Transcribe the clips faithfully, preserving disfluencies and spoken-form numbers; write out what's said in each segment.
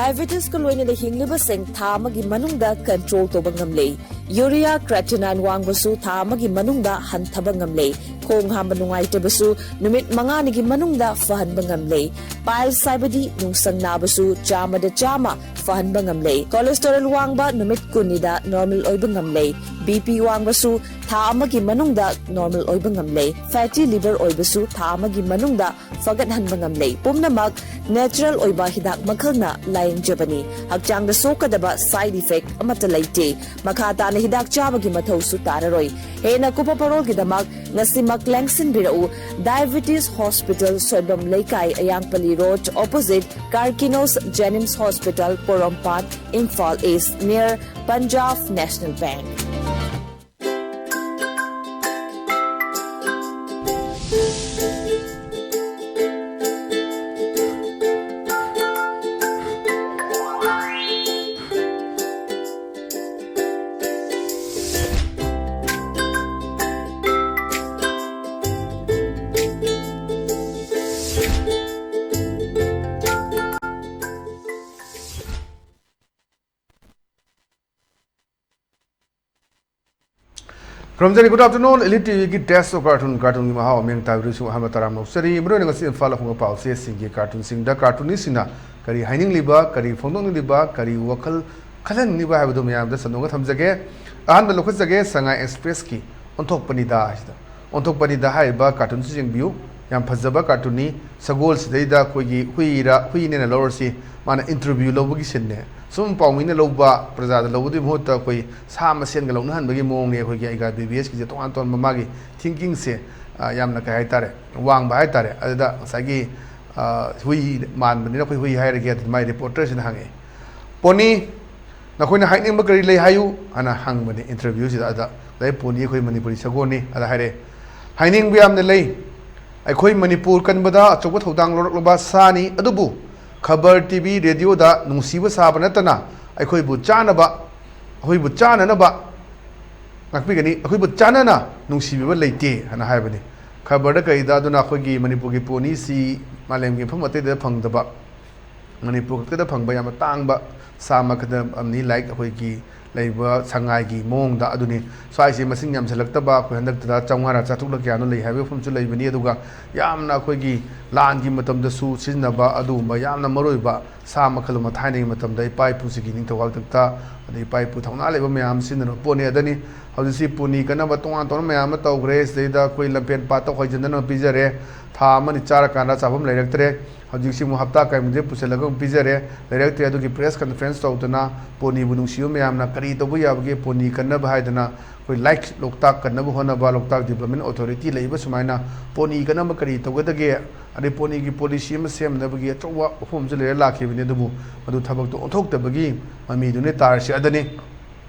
Diabetesꯀ ꯂꯣꯏꯅꯅ ꯍꯤꯡꯂꯤꯕꯁꯤꯡ ꯊꯥ ꯑꯃꯒꯤ ꯃꯅꯨꯡꯗ control ꯇꯧꯕ ꯉꯝꯂꯦ꯫ Urea creatinine ꯋꯥꯡꯕꯁꯨ ꯊꯥ ꯑꯃꯒꯤ ꯃꯅꯨꯡꯗ ꯍꯟꯊꯕ ꯉꯝꯂꯦ꯫ ꯈꯣꯡ ꯍꯥꯝꯕ ꯅꯨꯡꯉꯥꯏꯇꯕꯁꯨ ꯅꯨꯃꯤꯠ ꯃꯉꯥꯅꯤꯒꯤ ꯃꯅꯨꯡꯗ ꯐꯍꯟꯕ ꯉꯝꯂꯦ꯫ Piles ꯍꯥꯏꯕꯗꯤ ꯅꯨꯡꯁꯪ ꯅꯥꯕꯁꯨ ꯆꯥꯝꯃꯗ ꯆꯥꯝꯃ ꯐꯍꯟꯕ ꯉꯝꯂꯦ꯫ Cholesterol ꯋꯥꯡꯕ ꯅꯨꯃꯤꯠ ꯀꯨꯟꯅꯤꯗ normal ꯑꯣꯏꯕ ꯉꯝꯂꯦ꯫ BP ꯋꯥꯡꯕꯁꯨ ꯊꯥ ꯑꯃꯒꯤ ꯃꯅꯨꯡꯗ normal ꯑꯣꯏꯕ ꯉꯝꯂꯦ꯫ Fatty liver ꯑꯣꯏꯕꯁꯨ ꯊꯥ ꯑꯃꯒꯤ ꯃꯅꯨꯡꯗ ꯐꯒꯠꯍꯟꯕ ꯉꯝꯂꯦ꯫ ꯄꯨꯝꯅꯃꯛ natural ꯑꯣꯏꯕ ꯍꯤꯗꯥꯛ ꯃꯈꯜꯅ ꯂꯥꯌꯦꯡꯖꯕꯅꯤ꯫ ꯍꯛꯆꯥꯡꯗ ꯁꯣꯛꯀꯗꯕ side effect ꯑꯃꯠꯇ ꯂꯩꯇꯦ꯫ ꯃꯈꯥ ꯇꯥꯅ ꯍꯤꯗꯥꯛ ꯆꯥꯕꯒꯤ ꯃꯊꯧꯁꯨ ꯇꯥꯔꯔꯣꯏ꯫ ꯍꯦꯟꯅ ꯀꯨꯞꯄ ꯄꯔꯣꯜꯒꯤꯗꯃꯛ ꯉꯁꯤꯃꯛ ꯂꯦꯡꯁꯤꯟꯕꯤꯔꯛꯎ꯫ Diabetes Hospital, ꯁꯣꯏꯕꯝ ꯂꯩꯀꯥꯏ, ꯑꯌꯥꯡꯄꯜꯂꯤ Road, opposite Karkinos Jenims Hospital, Porompat, Imphal East, near Punjab National Bank꯫ ꯈꯨꯔꯨꯝꯖꯔꯤ꯫ Good afternoon, Elite TVꯒꯤ Taste of Cartoon, cartoonꯒꯤ ꯃꯍꯥꯎ ꯑꯃꯦꯡ ꯇꯥꯕꯤꯔꯤꯁꯨ ꯑꯍꯥꯟꯕ ꯇꯔꯥꯝ ꯂꯧꯖꯔꯤ꯫ ꯃꯔꯨꯑꯣꯏꯅ ꯉꯁꯤ ꯏꯝꯐꯥꯜ ꯑꯍꯣꯡꯕ ꯄꯥꯎꯆꯦꯁꯤꯡꯒꯤ cartoonꯁꯤꯡꯗ cartoonistꯁꯤꯡꯅ ꯀꯔꯤ ꯍꯥꯏꯅꯤꯡꯂꯤꯕ, ꯀꯔꯤ ꯐꯣꯡꯗꯣꯛꯅꯤꯡꯂꯤꯕ, ꯀꯔꯤ ꯋꯥꯈꯜ ꯈꯜꯍꯟꯅꯤꯡꯂꯤꯕ ꯍꯥꯏꯕꯗꯨ ꯃꯌꯥꯝꯗ ꯁꯟꯗꯣꯛꯅ ꯊꯝꯖꯒꯦ꯫ ꯑꯍꯥꯟꯕ ꯂꯧꯈꯠꯆꯒꯦ, ꯁꯉꯥꯏ Expressꯀꯤ ꯑꯣꯟꯊꯣꯛꯄꯅꯤꯗ ꯍꯥꯏꯁꯤꯗ꯫ ꯑꯣꯟꯊꯣꯛꯄꯅꯤꯗ ꯍꯥꯏꯔꯤꯕ cartoonꯁꯤ ꯌꯦꯡꯕꯤꯌꯨ꯫ ꯌꯥꯝ ꯐꯖꯕ cartoonꯅꯤ꯫ ꯁꯒꯣꯜꯁꯤꯗꯩꯗ ꯑꯩꯈꯣꯏꯒꯤ ꯍꯨꯏꯔ, ꯍꯨꯏꯅꯦꯅ ꯂꯧꯔꯁꯤ, ꯃꯥꯅ interview ꯂꯧꯕꯒꯤ sceneꯅꯦ꯫ ꯁꯨꯝ ꯄꯥꯎꯃꯤꯅ ꯂꯧꯕ, ꯄ꯭ꯔꯖꯥꯗ ꯂꯧꯕꯗꯨꯒꯤ ꯃꯍꯨꯠꯇ ꯑꯩꯈꯣꯏ ꯁꯥ ꯃꯁꯦꯟꯒ ꯂꯧꯅꯍꯟꯕꯒꯤ ꯃꯑꯣꯡꯅꯦ꯫ ꯑꯩꯈꯣꯏꯒꯤ ꯑꯩꯒ BBSꯀꯤꯁꯦ ꯇꯣꯉꯥꯟ ꯇꯣꯉꯥꯟꯕ ꯃꯥꯒꯤ thinkingꯁꯦ, ꯑ, ꯌꯥꯝꯅ ꯀꯩ ꯍꯥꯏꯇꯥꯔꯦ, ꯋꯥꯡꯕ ꯍꯥꯏꯇꯥꯔꯦ꯫ ꯑꯗꯨꯗ ꯉꯁꯥꯏꯒꯤ, ꯑ, ꯍꯨꯏ ꯃꯥꯟꯕꯅꯤꯅ ꯑꯩꯈꯣꯏ ꯍꯨꯏ ꯍꯥꯏꯔꯒꯦ ꯑꯗꯨꯗꯤ ꯃꯥꯒꯤ reporterꯁꯤꯅ ꯍꯪꯉꯛꯑꯦ꯫ Pony, ꯅꯈꯣꯏꯅ ꯍꯥꯏꯅꯤꯡꯕ ꯀꯔꯤ ꯂꯩ ꯍꯥꯏꯌꯨ ꯍꯥꯏꯅ ꯍꯪꯕꯅꯤ interviewꯁꯤꯗ꯫ ꯑꯗ ꯉꯁꯥꯏ Pony ꯑꯩꯈꯣꯏ ꯃꯅꯤꯄꯨꯔꯤ ꯁꯒꯣꯜꯅꯤ꯫ ꯑꯗ ꯍꯥꯏꯔꯦ, ꯍꯥꯏꯅꯤꯡꯕ ꯌꯥꯝꯅ ꯂꯩ꯫ ꯑꯩꯈꯣꯏ ꯃꯅꯤꯄꯨꯔ ꯀꯟꯕꯗ ꯑꯆꯧꯕ ꯊꯧꯗꯥꯡ ꯂꯧꯔꯛꯂꯕ ꯁꯥꯅꯤ, ꯑꯗꯨꯕꯨ ꯈꯕꯔ, TV, radioꯗ ꯅꯨꯡꯁꯤꯕ ꯁꯥꯕ ꯅꯠꯇꯅ ꯑꯩꯈꯣꯏꯕꯨ ꯆꯥꯅꯕ, ꯑꯩꯈꯣꯏꯕꯨ ꯆꯥꯅꯅꯕ, ꯉꯥꯛꯄꯤꯒꯅꯤ, ꯑꯩꯈꯣꯏꯕꯨ ꯆꯥꯅꯅ ꯅꯨꯡꯁꯤꯕꯤꯕ ꯂꯩꯇꯦ ꯍꯥꯏꯅ ꯍꯥꯏꯕꯅꯤ꯫ ꯈꯕꯔꯗ ꯀꯔꯤꯗ ꯑꯗꯨꯅ ꯑꯩꯈꯣꯏꯒꯤ ꯃꯅꯤꯄꯨꯔꯒꯤ ponyꯁꯤ ꯃꯥꯂꯦꯝꯒꯤ ꯃꯐꯝ ꯑꯇꯩꯗ ꯐꯪꯗꯕ ꯃꯅꯤꯄꯨꯔ ꯈꯛꯇꯗ ꯐꯪꯕ ꯌꯥꯝꯅ ꯇꯥꯡꯕ ꯁꯥ ꯃꯈꯜ ꯑꯃꯅꯤ꯫ ꯂꯥꯏꯛ ꯑꯩꯈꯣꯏꯒꯤ ꯂꯩꯕ ꯁꯉꯥꯏꯒꯤ ꯃꯑꯣꯡꯗ ꯑꯗꯨꯅꯤ꯫ ꯁ꯭ꯋꯥꯏꯁꯤ ꯃꯁꯤꯡ ꯌꯥꯝꯁꯤꯜꯂꯛꯇꯕ, ꯑꯩꯈꯣꯏ ꯍꯟꯗꯛꯇꯗ ꯆꯥꯝꯃꯉꯥꯔ ꯆꯥꯇ꯭ꯔꯨꯛꯂ ꯀꯌꯥꯅꯣ ꯂꯩ ꯍꯥꯏꯕ ꯃꯐꯝꯁꯨ ꯂꯩꯕꯅꯤ꯫ ꯑꯗꯨꯒ ꯌꯥꯝꯅ ꯑꯩꯈꯣꯏꯒꯤ ꯂꯥꯟꯒꯤ ꯃꯇꯝꯗꯁꯨ ꯁꯤꯖꯤꯟꯅꯕ ꯑꯗꯨꯒꯨꯝꯕ ꯌꯥꯝꯅ ꯃꯔꯨ ꯑꯣꯏꯕ ꯁꯥ ꯃꯈꯜ ꯑꯃ, ꯊꯥꯏꯅꯒꯤ ꯃꯇꯝꯗ ꯏꯄꯥ ꯏꯄꯨꯁꯤꯒꯤ ꯅꯤꯡꯊꯧ ꯍꯥꯛꯇꯛꯇ ꯑꯗꯩ ꯏꯄꯥ ꯏꯄꯨ ꯊꯧꯅꯥ ꯂꯩꯕ ꯃꯌꯥꯝ ꯁꯤꯖꯤꯟꯅꯔꯕ ꯄꯣꯠꯅꯤ꯫ ꯑꯗꯅꯤ ꯍꯧꯖꯤꯛꯁꯤ ꯄꯣꯅꯤ ꯀꯟꯅꯕ ꯇꯣꯉꯥꯟ ꯇꯣꯉꯥꯟꯕ ꯃꯌꯥꯝ ꯑꯃ ꯇꯧꯈ꯭ꯔꯦ꯫ ꯁꯤꯗꯩꯗ ꯑꯩꯈꯣꯏ ꯂꯝꯐꯦꯟ ꯄꯥꯠꯇ ꯍꯣꯏꯖꯤꯟꯗꯅ ꯄꯤꯖꯔꯦ꯫ ꯊꯥ ꯑꯃꯅꯤ ꯆꯥꯔꯀꯥꯟꯗ ꯆꯥꯐꯝ ꯂꯩꯔꯛꯇ꯭ꯔꯦ꯫ ꯍꯧꯖꯤꯛꯁꯤ ꯑꯃꯨꯛ ꯍꯞꯇꯥ ꯀꯌꯥꯃꯨꯛꯁꯦ ꯄꯨꯁꯤꯜꯂꯒ ꯑꯃꯨꯛ ꯄꯤꯖꯔꯦ꯫ ꯂꯩꯔꯛꯇ꯭ꯔꯦ꯫ ꯑꯗꯨꯒꯤ ꯄ꯭ꯔꯦꯁ ꯀꯟꯐ꯭ꯔꯦꯟꯁ ꯇꯧꯗꯅ ꯄꯣꯅꯤꯕꯨ ꯅꯨꯡꯁꯤꯕ ꯃꯌꯥꯝꯅ ꯀꯔꯤ ꯇꯧꯕ ꯌꯥꯕꯒꯦ, ꯄꯣꯅꯤ ꯀꯟꯅꯕ ꯍꯥꯏꯗꯅ ꯑꯩꯈꯣꯏ ꯂꯥꯏꯛ ꯂꯣꯛꯇꯥꯛ ꯀꯟꯅꯕ ꯍꯣꯠꯅꯕ, ꯂꯣꯛꯇꯥꯛ ꯗꯤꯕ꯭ꯂꯞꯃꯦꯟ ꯑꯣꯊꯣꯔꯤꯇꯤ ꯂꯩꯕ ꯁꯨꯃꯥꯏꯅ ꯄꯣꯅꯤ ꯀꯟꯅꯕ ꯀꯔꯤ ꯇꯧꯒꯗꯒꯦ, ꯑꯗꯩ ꯄꯣꯅꯤꯒꯤ ꯄꯣꯂꯤꯁꯤ ꯑꯃ ꯁꯦꯝꯅꯕꯒꯤ ꯑꯆꯧꯕ ꯋꯥꯐꯝ ꯑꯃꯁꯨ ꯂꯩꯔ ꯂꯥꯛꯈꯤꯕꯅꯤ꯫ ꯑꯗꯨꯕꯨ ꯃꯗꯨ ꯊꯕꯛꯇꯣ ꯑꯣꯟꯊꯣꯛꯇꯕꯒꯤ ꯃꯃꯤꯗꯨꯅꯤ ꯇꯥꯔꯤꯁꯤ꯫ ꯑꯗꯅꯤ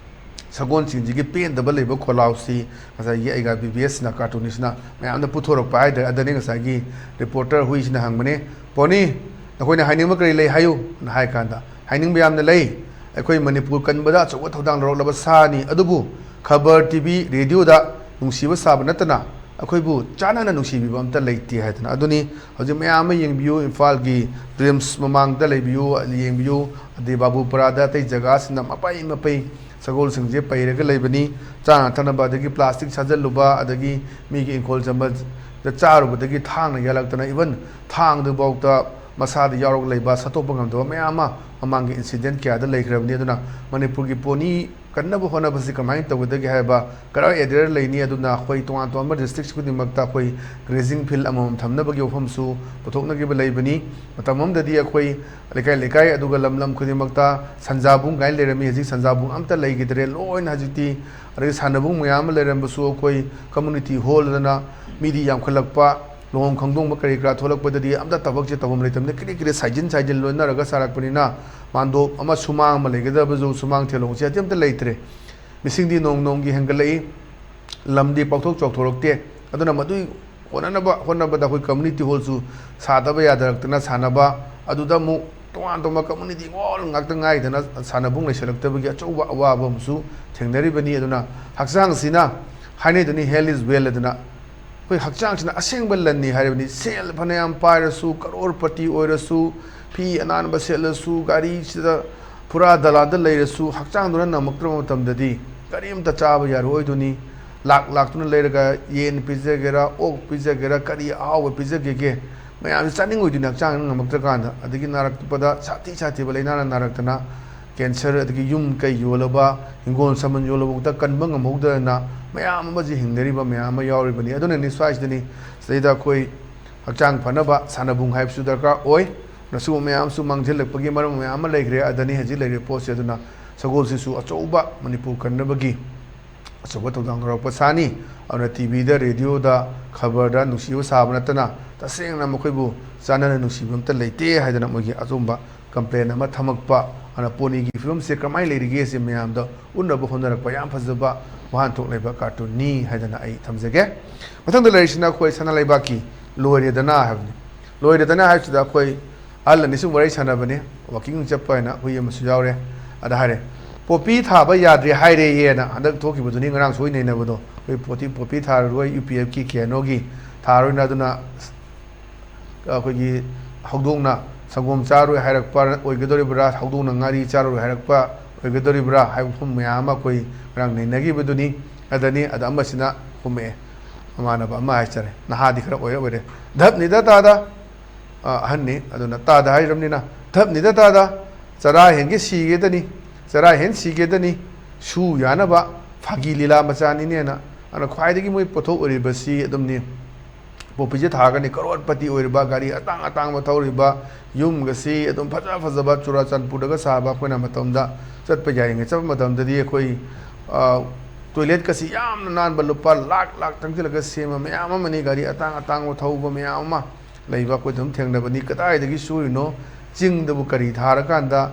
ꯁꯒꯣꯜꯁꯤꯡꯁꯤꯒꯤ ꯄꯦꯟꯗꯕ ꯂꯩꯕ ꯈꯣꯜꯂꯥꯎꯁꯤ ꯉꯁꯥꯏꯒꯤ ꯑꯩꯒ ꯕꯤ ꯕꯤ ꯑꯦꯁꯅ, ꯀꯥꯔꯇꯨꯅꯤꯁꯅ ꯃꯌꯥꯝꯗ ꯄꯨꯊꯣꯔꯛꯄ ꯍꯥꯏꯇꯥꯔꯦ꯫ ꯑꯗꯅꯤ ꯉꯁꯥꯏꯒꯤ ꯔꯤꯄꯣꯔꯇꯔ ꯍꯨꯏꯁꯤꯅ ꯍꯪꯕꯅꯦ, "ꯄꯣꯅꯤ, ꯅꯈꯣꯏꯅ ꯍꯥꯏꯅꯤꯡꯕ ꯀꯔꯤ ꯂꯩ ꯍꯥꯏꯌꯨ?" ꯅ ꯍꯥꯏ ꯀꯥꯟꯗ, "ꯍꯥꯏꯅꯤꯡꯕ ꯌꯥꯝꯅ ꯂꯩ꯫ ꯑꯩꯈꯣꯏ ꯃꯅꯤꯄꯨꯔ ꯀꯟꯕꯗ ꯑꯆꯧꯕ ꯊꯧꯗꯥꯡ ꯂꯧꯔꯛꯂꯕ ꯁꯥꯅꯤ, ꯑꯗꯨꯕꯨ ꯈꯕꯔ, ꯇꯤ ꯚꯤ, ꯔꯦꯗꯤꯑꯣꯗ ꯅꯨꯡꯁꯤꯕ ꯁꯥꯕ ꯅꯠꯇꯅ ꯑꯩꯈꯣꯏꯕꯨ ꯆꯥꯟꯅꯅ ꯅꯨꯡꯁꯤꯕꯤꯕ ꯑꯝꯇ ꯂꯩꯇꯦ" ꯍꯥꯏꯗꯅ꯫ ꯑꯗꯨꯅꯤ ꯍꯧꯖꯤꯛ ꯃꯌꯥꯝ ꯑꯃ ꯌꯦꯡꯕꯤꯌꯨ, ꯏꯝꯐꯥꯜꯒꯤ ꯔꯤꯝꯁ ꯃꯃꯥꯡꯗ ꯂꯩꯕꯤꯌꯨ, ꯌꯦꯡꯕꯤꯌꯨ, ꯑꯗꯩ ꯕꯥꯕꯨꯄꯨꯔꯥꯗ, ꯑꯇꯩ ꯖꯒꯥꯁꯤꯡꯗ ꯃꯄꯩ ꯃꯄꯩ ꯁꯒꯣꯜꯁꯤꯡꯁꯦ ꯄꯩꯔꯒ ꯂꯩꯕꯅꯤ꯫ ꯆꯥꯅ ꯊꯛꯅꯕ, ꯑꯗꯒꯤ ꯄ꯭ꯂꯥꯁꯇꯤꯛ ꯁꯥꯖꯜꯂꯨꯕ, ꯑꯗꯒꯤ ꯃꯤꯒꯤ ꯏꯪꯈꯣꯜ ꯆꯝꯕꯗ ꯆꯥꯔꯨꯕꯗꯒꯤ ꯊꯥꯡꯅ ꯌꯥꯜꯂꯛꯇꯅ, ꯏꯚꯟ ꯊꯥꯡꯗꯨꯐꯥꯎꯗ ꯃꯁꯥꯗ ꯌꯥꯎꯔꯒ ꯂꯩꯕ ꯁꯠꯇꯣꯛꯄ ꯉꯝꯗꯕ ꯃꯌꯥꯝ ꯑꯃ ꯃꯃꯥꯡꯒꯤ ꯏꯟꯁꯤꯗꯦꯟꯠ ꯀꯌꯥꯗ ꯂꯩꯈ꯭ꯔꯕꯅꯤ꯫ ꯑꯗꯨꯅ ꯃꯅꯤꯄꯨꯔꯒꯤ ꯄꯣꯅꯤ ꯀꯟꯅꯕ ꯍꯣꯠꯅꯕꯁꯤ ꯀꯃꯥꯏꯅ ꯇꯧꯒꯗꯒꯦ ꯍꯥꯏꯕ ꯀꯔꯥꯏ ꯑꯦꯔꯤꯌꯥꯗ ꯂꯩꯅꯤ? ꯑꯗꯨꯅ ꯑꯩꯈꯣꯏ ꯇꯣꯉꯥꯟ ꯇꯣꯉꯥꯟꯕ ꯗꯤꯁꯇ꯭ꯔꯤꯛ ꯈꯨꯗꯤꯡꯃꯛꯇ ꯑꯩꯈꯣꯏ ꯒ꯭ꯔꯦꯖꯤꯡ ꯐꯤꯜ ꯑꯃꯃꯝ ꯊꯝꯅꯕꯒꯤ ꯋꯥꯐꯝꯁꯨ ꯄꯨꯊꯣꯛꯅꯈꯤꯕ ꯂꯩꯕꯅꯤ꯫ ꯃꯇꯝ ꯑꯃꯗꯗꯤ ꯑꯩꯈꯣꯏ ꯂꯩꯀꯥꯏ ꯂꯩꯀꯥꯏ, ꯑꯗꯨꯒ ꯂꯝ ꯂꯝ ꯈꯨꯗꯤꯡꯃꯛꯇ ꯁꯟꯖꯥꯕꯨꯡ ꯀꯥꯏꯅ ꯂꯩꯔꯝꯃꯤ꯫ ꯍꯧꯖꯤꯛ ꯁꯟꯖꯥꯕꯨꯡ ꯑꯝꯇ ꯂꯩꯈꯤꯗ꯭ꯔꯦ꯫ ꯂꯣꯏꯅ ꯍꯧꯖꯤꯛꯇꯤ, ꯑꯗꯒꯤ ꯁꯥꯟꯅꯕꯨꯡ ꯃꯌꯥꯝ ꯑꯃ ꯂꯩꯔꯝꯕꯁꯨ ꯑꯩꯈꯣꯏ ꯀꯝꯃꯨꯅꯤꯇꯤ ꯍꯣꯜꯗꯅ ꯃꯤꯗꯤ ꯌꯥꯝꯈꯠꯂꯛꯄ, ꯂꯨꯍꯣꯡ ꯈꯣꯡꯗꯣꯡꯕ ꯀꯔꯤ ꯀꯔꯥ ꯊꯣꯛꯂꯛꯄꯗꯗꯤ ꯑꯝꯇ ꯊꯕꯛꯁꯦ ꯇꯧꯐꯝ ꯂꯩꯇꯕꯅꯤꯅ ꯀꯔꯤ ꯀꯔꯤ ꯁꯥꯏꯖꯤꯟ ꯁꯥꯏꯖꯤꯟ ꯂꯣꯏꯅꯔꯒ ꯁꯥꯔꯛꯄꯅꯤꯅ ꯃꯥꯟꯗꯣꯞ ꯑꯃ ꯁꯨꯃꯥꯡ ꯑꯃ ꯂꯩꯒꯗꯕꯁꯨ ꯁꯨꯃꯥꯡ ꯊꯦꯂꯣꯡꯁꯦ ꯑꯗꯨ ꯑꯝꯇ ꯂꯩꯇ꯭ꯔꯦ꯫ ꯃꯤꯁꯤꯡꯗꯤ ꯅꯣꯡ ꯅꯣꯡꯒꯤ ꯍꯦꯟꯒꯠꯂꯛꯏ, ꯂꯝꯗꯤ ꯄꯥꯛꯊꯣꯛ ꯆꯥꯎꯊꯣꯔꯛꯇꯦ꯫ ꯑꯗꯨꯅ ꯃꯗꯨꯒꯤ ꯀꯣꯟꯅꯅꯕ ꯍꯣꯠꯅꯕꯗ ꯑꯩꯈꯣꯏ ꯀꯝꯃꯨꯅꯤꯇꯤ ꯍꯣꯜꯁꯨ ꯁꯥꯗꯕ ꯌꯥꯗꯔꯛꯇꯅ ꯁꯥꯟꯅꯕ, ꯑꯗꯨꯗ ꯑꯃꯨꯛ ꯇꯣꯉꯥꯟ ꯇꯣꯉꯥꯟꯕ ꯀꯝꯃꯨꯅꯤꯇꯤ ꯍꯣꯜ ꯉꯥꯛꯇ ꯉꯥꯏꯗꯅ ꯁꯥꯟꯅꯕꯨꯡ ꯂꯩꯁꯜꯂꯛꯇꯕꯒꯤ ꯑꯆꯧꯕ ꯑꯋꯥꯕ ꯑꯃꯁꯨ ꯊꯦꯡꯅꯔꯤꯕꯅꯤ꯫ ꯑꯗꯨꯅ ꯍꯛꯆꯥꯡꯁꯤꯅ, ꯍꯥꯏꯅꯩꯗꯨꯅꯤ, "Health is wealth" ꯑꯗꯨꯅ ꯑꯩꯈꯣꯏ ꯍꯛꯆꯥꯡꯁꯤꯅ ꯑꯁꯦꯡꯕ ꯂꯟꯅꯤ ꯍꯥꯏꯔꯤꯕꯅꯤ꯫ ꯁꯦꯜ ꯐꯅꯌꯥꯝ ꯄꯥꯏꯔꯁꯨ, ꯀꯔꯣꯔꯄꯇꯤ ꯑꯣꯏꯔꯁꯨ, ꯐꯤ ꯑꯅꯥꯟꯕ ꯁꯦꯠꯂꯁꯨ, ꯒꯥꯔꯤꯁꯤꯗ ꯐꯨꯔꯥ ꯗꯂꯥꯟꯗ ꯂꯩꯔꯁꯨ, ꯍꯛꯆꯥꯡꯗꯨꯅ ꯉꯝꯃꯛꯇ꯭ꯔꯕ ꯃꯇꯝꯗꯗꯤ ꯀꯔꯤꯝꯇ ꯆꯥꯕ ꯌꯥꯔꯣꯏꯗꯣꯏꯅꯤ꯫ ꯂꯥꯛ ꯂꯥꯛꯇꯨꯅ ꯂꯩꯔꯒ ꯌꯦꯟ ꯄꯤꯖꯒꯦꯔꯥ, ꯑꯣꯛ ꯄꯤꯖꯒꯦꯔꯥ, ꯀꯔꯤ ꯑꯍꯥꯎꯕ ꯄꯤꯖꯒꯦꯒꯦ, ꯃꯌꯥꯝꯁꯦ ꯆꯥꯅꯤꯡꯉꯣꯏꯗꯣꯏꯅꯤ ꯍꯛꯆꯥꯡꯅ ꯉꯝꯃꯛꯇ꯭ꯔꯀꯥꯟꯗ꯫ ꯑꯗꯒꯤ ꯅꯥꯔꯛꯄꯗ ꯁꯥꯊꯤ ꯁꯥꯊꯤꯕ ꯂꯥꯏꯅꯥꯅ ꯅꯥꯔꯛꯇꯅ cancer, ꯑꯗꯒꯤ ꯌꯨꯝ ꯀꯩ ꯌꯣꯜꯂꯕ, ꯍꯤꯡꯒꯣꯜ ꯁꯝꯕꯜ ꯌꯣꯜꯂꯕꯐꯥꯎꯗ ꯀꯟꯕ ꯉꯝꯍꯧꯗꯗꯅ ꯃꯌꯥꯝ ꯑꯃꯁꯤ ꯍꯤꯡꯅꯔꯤꯕ ꯃꯌꯥꯝ ꯑꯃ ꯌꯥꯎꯔꯤꯕꯅꯤ꯫ ꯑꯗꯨꯅꯅꯤ ꯁ꯭ꯋꯥꯏꯁꯤꯗꯅꯤ ꯁꯤꯗꯩꯗ ꯑꯩꯈꯣꯏ ꯍꯛꯆꯥꯡ ꯐꯅꯕ ꯁꯥꯟꯅꯕꯨꯡ ꯍꯥꯏꯕꯁꯨ ꯗꯔꯀꯥꯔ ꯑꯣꯏ꯫ ꯃꯁꯤꯒꯨꯝꯕ ꯃꯌꯥꯝꯁꯨ ꯃꯥꯡꯁꯤꯜꯂꯛꯄꯒꯤ ꯃꯔꯝ ꯃꯌꯥꯝ ꯑꯃ ꯂꯩꯈ꯭ꯔꯦ꯫ ꯑꯗꯅꯤ ꯍꯧꯖꯤꯛ ꯂꯩꯔꯤꯕ ꯄꯣꯠꯁꯦ꯫ ꯑꯗꯨꯅ ꯁꯒꯣꯜꯁꯤꯁꯨ ꯑꯆꯧꯕ ꯃꯅꯤꯄꯨꯔ ꯀꯟꯅꯕꯒꯤ ꯑꯆꯧꯕ ꯊꯧꯗꯥꯡ ꯂꯧꯔꯛꯄ ꯁꯥꯅꯤ꯫ ꯑꯗꯨꯅ ꯇꯤꯚꯤꯗ, ꯔꯦꯗꯤꯑꯣꯗ, ꯈꯕꯔꯗ ꯅꯨꯡꯁꯤꯕ ꯁꯥꯕ ꯅꯠꯇꯅ ꯇꯁꯦꯡꯅ ꯃꯈꯣꯏꯕꯨ ꯆꯥꯟꯅꯅ ꯅꯨꯡꯁꯤꯕ ꯑꯝꯇ ꯂꯩꯇꯦ ꯍꯥꯏꯗꯅ ꯃꯣꯏꯒꯤ ꯑꯆꯨꯝꯕ complain ꯑꯃ ꯊꯝꯃꯛꯄ꯫ ꯑꯗꯨꯅ ꯄꯣꯅꯤꯒꯤ ꯐꯤꯕꯝꯁꯦ ꯀꯔꯝꯍꯥꯏꯅ ꯂꯩꯔꯤꯒꯦ ꯁꯤ ꯃꯌꯥꯝꯗ ꯎꯠꯅꯕ ꯍꯣꯠꯅꯔꯛꯄ ꯌꯥꯝ ꯐꯖꯕ ꯋꯥꯍꯟꯊꯣꯛ ꯂꯩꯕ cartoonꯅꯤ ꯍꯥꯏꯗꯅ ꯑꯩ ꯊꯝꯖꯒꯦ꯫ ꯃꯊꯪꯗ ꯂꯩꯔꯤꯁꯤꯅ ꯑꯩꯈꯣꯏ ꯁꯅꯥ ꯂꯩꯕꯥꯛꯀꯤ ꯂꯣꯏꯔꯦꯗꯅ ꯍꯥꯏꯕꯅꯤ꯫ ꯂꯣꯏꯔꯦꯗꯅ ꯍꯥꯏꯕꯁꯤꯗ ꯑꯩꯈꯣꯏ ꯑꯍꯜ ꯑꯅꯤ ꯁꯨꯝ ꯋꯥꯔꯤ ꯁꯥꯟꯅꯕꯅꯤ, walking ꯆꯠꯄ ꯍꯥꯏꯅ ꯍꯨꯏ ꯑꯃꯁꯨ ꯌꯥꯎꯔꯦ꯫ ꯑꯗ ꯍꯥꯏꯔꯦ, "ꯄꯣꯄꯤ ꯊꯥꯕ ꯌꯥꯗ꯭ꯔꯦ ꯍꯥꯏꯔꯦꯌꯦꯅ" ꯍꯟꯗꯛ ꯊꯣꯛꯈꯤꯕꯗꯨꯅꯤ, ꯉꯔꯥꯡ ꯁꯣꯏ ꯅꯩꯅꯕꯗꯣ꯫ ꯑꯩꯈꯣꯏ ꯄꯣꯇꯤ-, ꯄꯣꯄꯤ ꯊꯥꯔꯔꯣꯏ, UPFꯀꯤ ꯀꯦꯅꯣꯒꯤ ꯊꯥꯔꯣꯏꯅ꯫ ꯑꯗꯨꯅ ꯑꯩꯈꯣꯏꯒꯤ ꯍꯧꯗꯣꯡꯅ ꯁꯪꯒꯣꯝ ꯆꯥꯔꯣꯏ ꯍꯥꯏꯔꯛꯄ ꯑꯣꯏꯒꯗꯧꯔꯤꯕ꯭ꯔꯥ, ꯍꯧꯗꯣꯡꯅ ꯉꯥꯔꯤ ꯆꯥꯔꯣꯏ ꯍꯥꯏꯔꯛꯄ ꯑꯣꯏꯒꯗꯧꯔꯤꯕ꯭ꯔꯥ ꯍꯥꯏꯕ ꯋꯥꯐꯝ ꯃꯌꯥꯝ ꯑꯃ ꯑꯩꯈꯣꯏ ꯉꯔꯥꯡ ꯅꯩꯅꯈꯤꯕꯗꯨꯅꯤ꯫ ꯑꯗꯅꯤ, ꯑꯗ ꯑꯃꯁꯤꯅ ꯈꯨꯝꯃꯛꯑꯦ, ꯃꯃꯥꯟꯅꯕ ꯑꯃ ꯍꯥꯏꯇꯥꯔꯦ, ꯅꯍꯥꯗꯤ ꯈꯔ ꯑꯣꯏꯔ ꯑꯣꯏꯔꯦ, "ꯙꯞꯅꯤꯗ ꯇꯥꯗ", ꯑ, ꯑꯍꯟꯅꯤ, ꯑꯗꯨꯅ ꯇꯥꯗ ꯍꯥꯏꯔꯕꯅꯤꯅ, "ꯙꯞꯅꯤꯗ ꯇꯥꯗ, ꯆꯔꯥ ꯍꯦꯟꯒꯦ ꯁꯤꯒꯦꯗꯅꯤ, ꯆꯔꯥ ꯍꯦꯟ ꯁꯤꯒꯦꯗꯅꯤ, ꯁꯨ ꯌꯥꯅꯕ ꯐꯥꯒꯤ ꯂꯤꯂꯥ ꯃꯆꯥꯅꯤꯅꯦꯅ"꯫ ꯑꯗꯨꯅ ꯈ꯭ꯋꯥꯏꯗꯒꯤ ꯃꯣꯏ ꯄꯣꯊꯣꯛ ꯑꯣꯏꯔꯤꯕꯁꯤ ꯑꯗꯨꯝꯅꯤ꯫ ꯄꯣꯄꯤꯁꯦ ꯊꯥꯔꯒꯅꯤ ꯀꯔꯣꯔꯄꯇꯤ ꯑꯣꯏꯔꯤꯕ, ꯒꯥꯔꯤ ꯑꯇꯥꯡ ꯑꯇꯥꯡꯕ ꯊꯧꯔꯤꯕ, ꯌꯨꯝꯒꯁꯤ ꯑꯗꯨꯝ ꯐꯖ ꯐꯖꯕ ꯆꯨꯔꯥꯆꯥꯟꯄꯨꯔꯗꯒ ꯁꯥꯕ꯫ ꯑꯩꯈꯣꯏꯅ ꯃꯇꯝꯗ ꯆꯠꯄ ꯌꯥꯔꯤꯉꯩ ꯆꯠꯄ ꯃꯇꯝꯗꯗꯤ ꯑꯩꯈꯣꯏ, ꯑ, toiletꯀꯁꯤ ꯌꯥꯝꯅ ꯅꯥꯟꯕ, ꯂꯨꯄꯥ ꯂꯥꯛ ꯂꯥꯛ ꯆꯪꯁꯤꯜꯂꯒ ꯁꯦꯝꯕ ꯃꯌꯥꯝ ꯑꯃꯅꯤ, ꯒꯥꯔꯤ ꯑꯇꯥꯡ ꯑꯇꯥꯡꯕ ꯊꯧꯕ ꯃꯌꯥꯝ ꯑꯃ ꯂꯩꯕ ꯑꯩꯈꯣꯏ ꯑꯗꯨꯝ ꯊꯦꯡꯅꯕꯅꯤ꯫ ꯀꯗꯥꯏꯗꯒꯤ ꯁꯨꯔꯤꯅꯣ? ꯆꯤꯡꯗꯕꯨ ꯀꯔꯤ ꯊꯥꯔꯀꯥꯟꯗ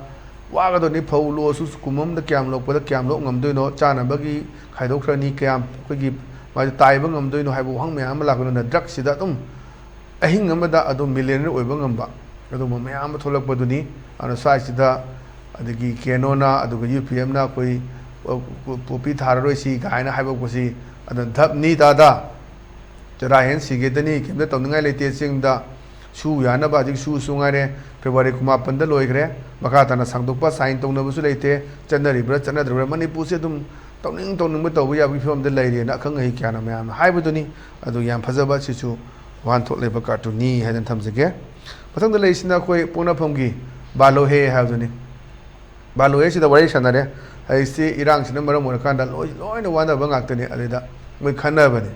ꯋꯥꯒꯗꯧꯅꯤ? ꯐꯧ ꯂꯣꯛꯑꯁꯨ ꯀꯨꯝ ꯑꯃꯗ ꯀꯌꯥꯝ ꯂꯣꯛꯄꯗ ꯀꯌꯥꯝ ꯂꯣꯛ ꯉꯝꯗꯣꯏꯅꯣ? ꯆꯥꯅꯕꯒꯤ ꯈꯥꯏꯗꯣꯛꯈ꯭ꯔꯅꯤ, ꯀꯌꯥꯝ ꯑꯩꯈꯣꯏꯒꯤ ꯃꯥꯗꯤ ꯇꯥꯏꯕ ꯉꯝꯗꯣꯏꯅꯣ ꯍꯥꯏꯕ ꯋꯥꯍꯪ ꯃꯌꯥꯝ ꯑꯃ ꯂꯥꯛꯄꯅꯤꯅ, drugꯁꯤꯗ ꯑꯗꯨꯝ ꯑꯍꯤꯡ ꯑꯃꯗ ꯑꯗꯨꯝ millionaire ꯑꯣꯏꯕ ꯉꯝꯕ ꯑꯗꯨꯒꯨꯝꯕ ꯃꯌꯥꯝ ꯑꯃ ꯊꯣꯛꯂꯛꯄꯗꯨꯅꯤ꯫ ꯑꯗꯨꯅ ꯁ꯭ꯋꯥꯏꯁꯤꯗ ꯑꯗꯒꯤ ꯀꯦꯅꯣꯅ, ꯑꯗꯨꯒ UPFꯅ ꯑꯩꯈꯣꯏ ꯄꯣꯄꯤ ꯊꯥꯔꯔꯣꯏꯁꯤ ꯀꯥꯏꯅ ꯍꯥꯏꯗꯣꯛꯄꯁꯤ ꯑꯗꯨꯅ ꯙꯞꯅꯤ ꯇꯥꯗ꯫ ꯆꯔꯥ ꯍꯦꯟ ꯁꯤꯒꯦꯗꯅꯤ, ꯀꯩꯝꯇ ꯇꯧꯅꯤꯡꯉꯥꯏ ꯂꯩꯇꯦ꯫ ꯆꯤꯡꯗ ꯁꯨ ꯌꯥꯅꯕ ꯍꯧꯖꯤꯛ ꯁꯨꯁꯨ ꯉꯥꯏꯔꯦ, ꯐꯦꯕ꯭ꯔꯨꯋꯥꯔꯤ ꯀꯨꯟꯃꯥꯄꯟꯗ ꯂꯣꯏꯈ꯭ꯔꯦ꯫ ꯃꯈꯥ ꯇꯥꯅ ꯁꯥꯡꯗꯣꯛꯄ, ꯁꯥꯏꯟ ꯇꯧꯅꯕꯁꯨ ꯂꯩꯇꯦ꯫ ꯆꯠꯅꯔꯤꯕ꯭ꯔꯥ ꯆꯠꯅꯗ꯭ꯔꯕ꯭ꯔꯥ, ꯃꯅꯤꯄꯨꯔꯁꯦ ꯑꯗꯨꯝ ꯇꯧꯅꯤꯡ ꯇꯧꯅꯤꯡꯕ ꯇꯧꯕ ꯌꯥꯕꯒꯤ ꯐꯤꯕꯝꯗ ꯂꯩꯔꯦꯅ ꯑꯈꯪ ꯑꯍꯩ ꯀꯌꯥꯅ ꯃꯌꯥꯝꯅ ꯍꯥꯏꯕꯗꯨꯅꯤ꯫ ꯑꯗꯨ ꯌꯥꯝ ꯐꯖꯕ, ꯁꯤꯁꯨ ꯋꯥꯍꯟꯊꯣꯛ ꯂꯩꯕ ꯀꯥꯔꯇꯨꯟꯅꯤ ꯍꯥꯏꯗꯅ ꯊꯝꯖꯒꯦ꯫ ꯃꯊꯪꯗ ꯂꯩꯔꯤꯁꯤꯅ ꯑꯩꯈꯣꯏ ꯄꯣꯛꯅꯐꯝꯒꯤ ꯕꯥꯂꯣꯍꯦ ꯍꯥꯏꯕꯗꯨꯅꯤ꯫ ꯕꯥꯂꯣꯍꯦꯁꯤꯗ ꯋꯥꯔꯤ ꯁꯥꯟꯅꯔꯦ꯫ ꯍꯧꯖꯤꯛꯁꯤ ꯏꯔꯥꯡꯁꯤꯅ ꯃꯔꯝ ꯑꯣꯏꯔꯀꯥꯟꯗ ꯂꯣꯏ, ꯂꯣꯏꯅ ꯋꯥꯅꯕ ꯉꯥꯛꯇꯅꯤ꯫ ꯑꯗꯨꯗ ꯃꯣꯏ ꯈꯟꯅꯕꯅꯤ꯫